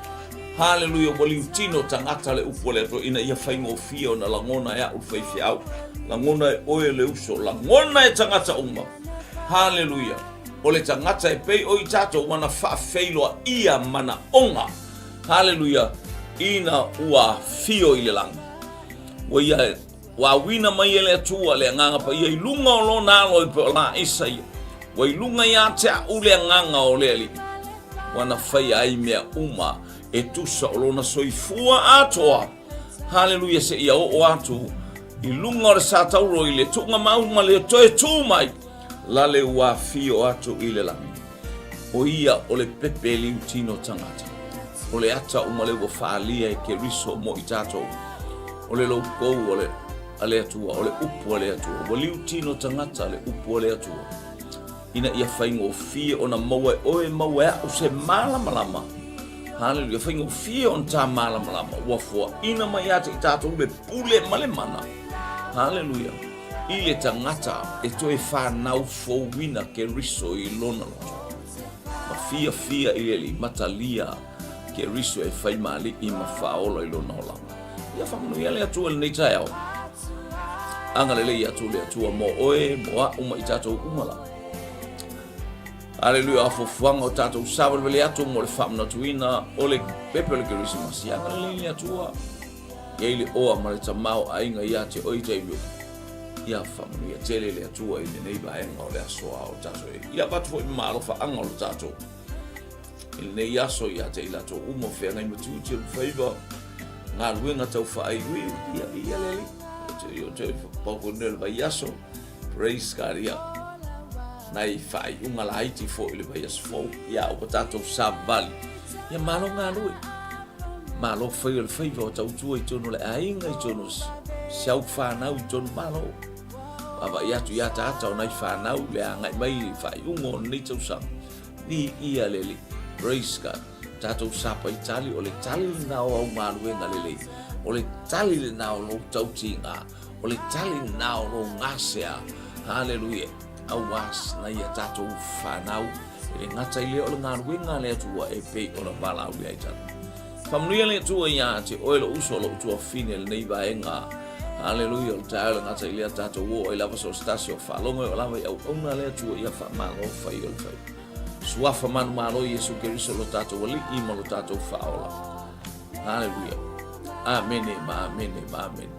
Haleluia, ua liutino tagata le upu a le Atua ina ia faigofie ona lagona e a'u le faifeau, lagona e oe le uso, lagona e tagata uma. Haleluia, o le tagata e pei o i tatou ua na faafeiloaia manaoga. Haleluia, ina ua afio i le lagi. Ua ia Ua auina mai e le Atua le Agaga Paia i luga o lona alo e pei o Laisa ia. Ua i luga ia te a'u le Agaga o le Alii, ua na faia ai mea uma e tusa o lona soifua atoa. Haleluia seia oo atu i luga o le satauro i le tuugamau ma le toe tu mai lale ua afio atu i le lagi. O ia o le pepe liutino tagata. O le ata uma le ua faalia e Keriso mo i tatou. O le loukou o le a le Atua, o le upu a le Atua. Ua liutino tagata le upu a le Atua. Ina ia faigofie ona maua e oe maua e a'u se malamalama. Haleluia, faigofie ona ta malamalama. Ua foaina mai ia te i tatou le pule ma le mana. Haleluia. I le tagata e toe fanau fouina Keriso i lona loto, ma fiafia i le Alii, matalia Keriso e fai ma alii ma faaola i lona olaga. Ia faamanuia le Atua i lenei taeao. Agalelei atu le Atua mo oe, mo a'u ma i tatou uma lava. Aleluia, o fuafuaga o tatou savalivali atu mo le faamanatuina o le pepe o le Kerisimasi. Ia agalelei le Atua. I ai le oa ma le tamaoaiga ia te oe i taimi uma. Ia faamanuia tele le Atua i lenei vaega o le aso a o tatou i ai. Ia avatu foi ma alofaaga o le tatou i lenei aso ia te i latou uma o feagai ma tiute o le faiva, galuega tau faaiuiu, ia viia le Alii. O te pau foi lenei o le vaiaso. Praise God, ia. Nai faaiuga laiti foi i le vaiaso fou. Ia, ua tatou savali. Ia, malo galue. Malo fai o le faiva o tautua i totonu o le aiga, i totonu o si au fanau i totonu malo. Vaavaai atu i ataata o nai fanau le agai mai i faaiuga o lenei tausaga. Viia le Alii. Praise God. Tatou sapai tali, o le tali lena o au galuega lelei. O le tali lena o lou tautiga. O le tali lena o lou gasea. Haleluia. Auā nai a tatou fanau, e le gata i lea o le galuega a le Atua e pei ona valaaulia ai tatou. Faamanuia le Atua iā te oe lou uso, lou tuafafine i lenei vaega. Haleluia, o le taeao e le gata i lea tatou oo ai lava so o se tasi o faalogo e oo lava i auauna a le Atua ia faamalo fai o le faiva. Suafa manumalo Iesu Keriso lo tatou Alii ma lo tatou Faaola. Haleluia. Amene ma amene ma amene.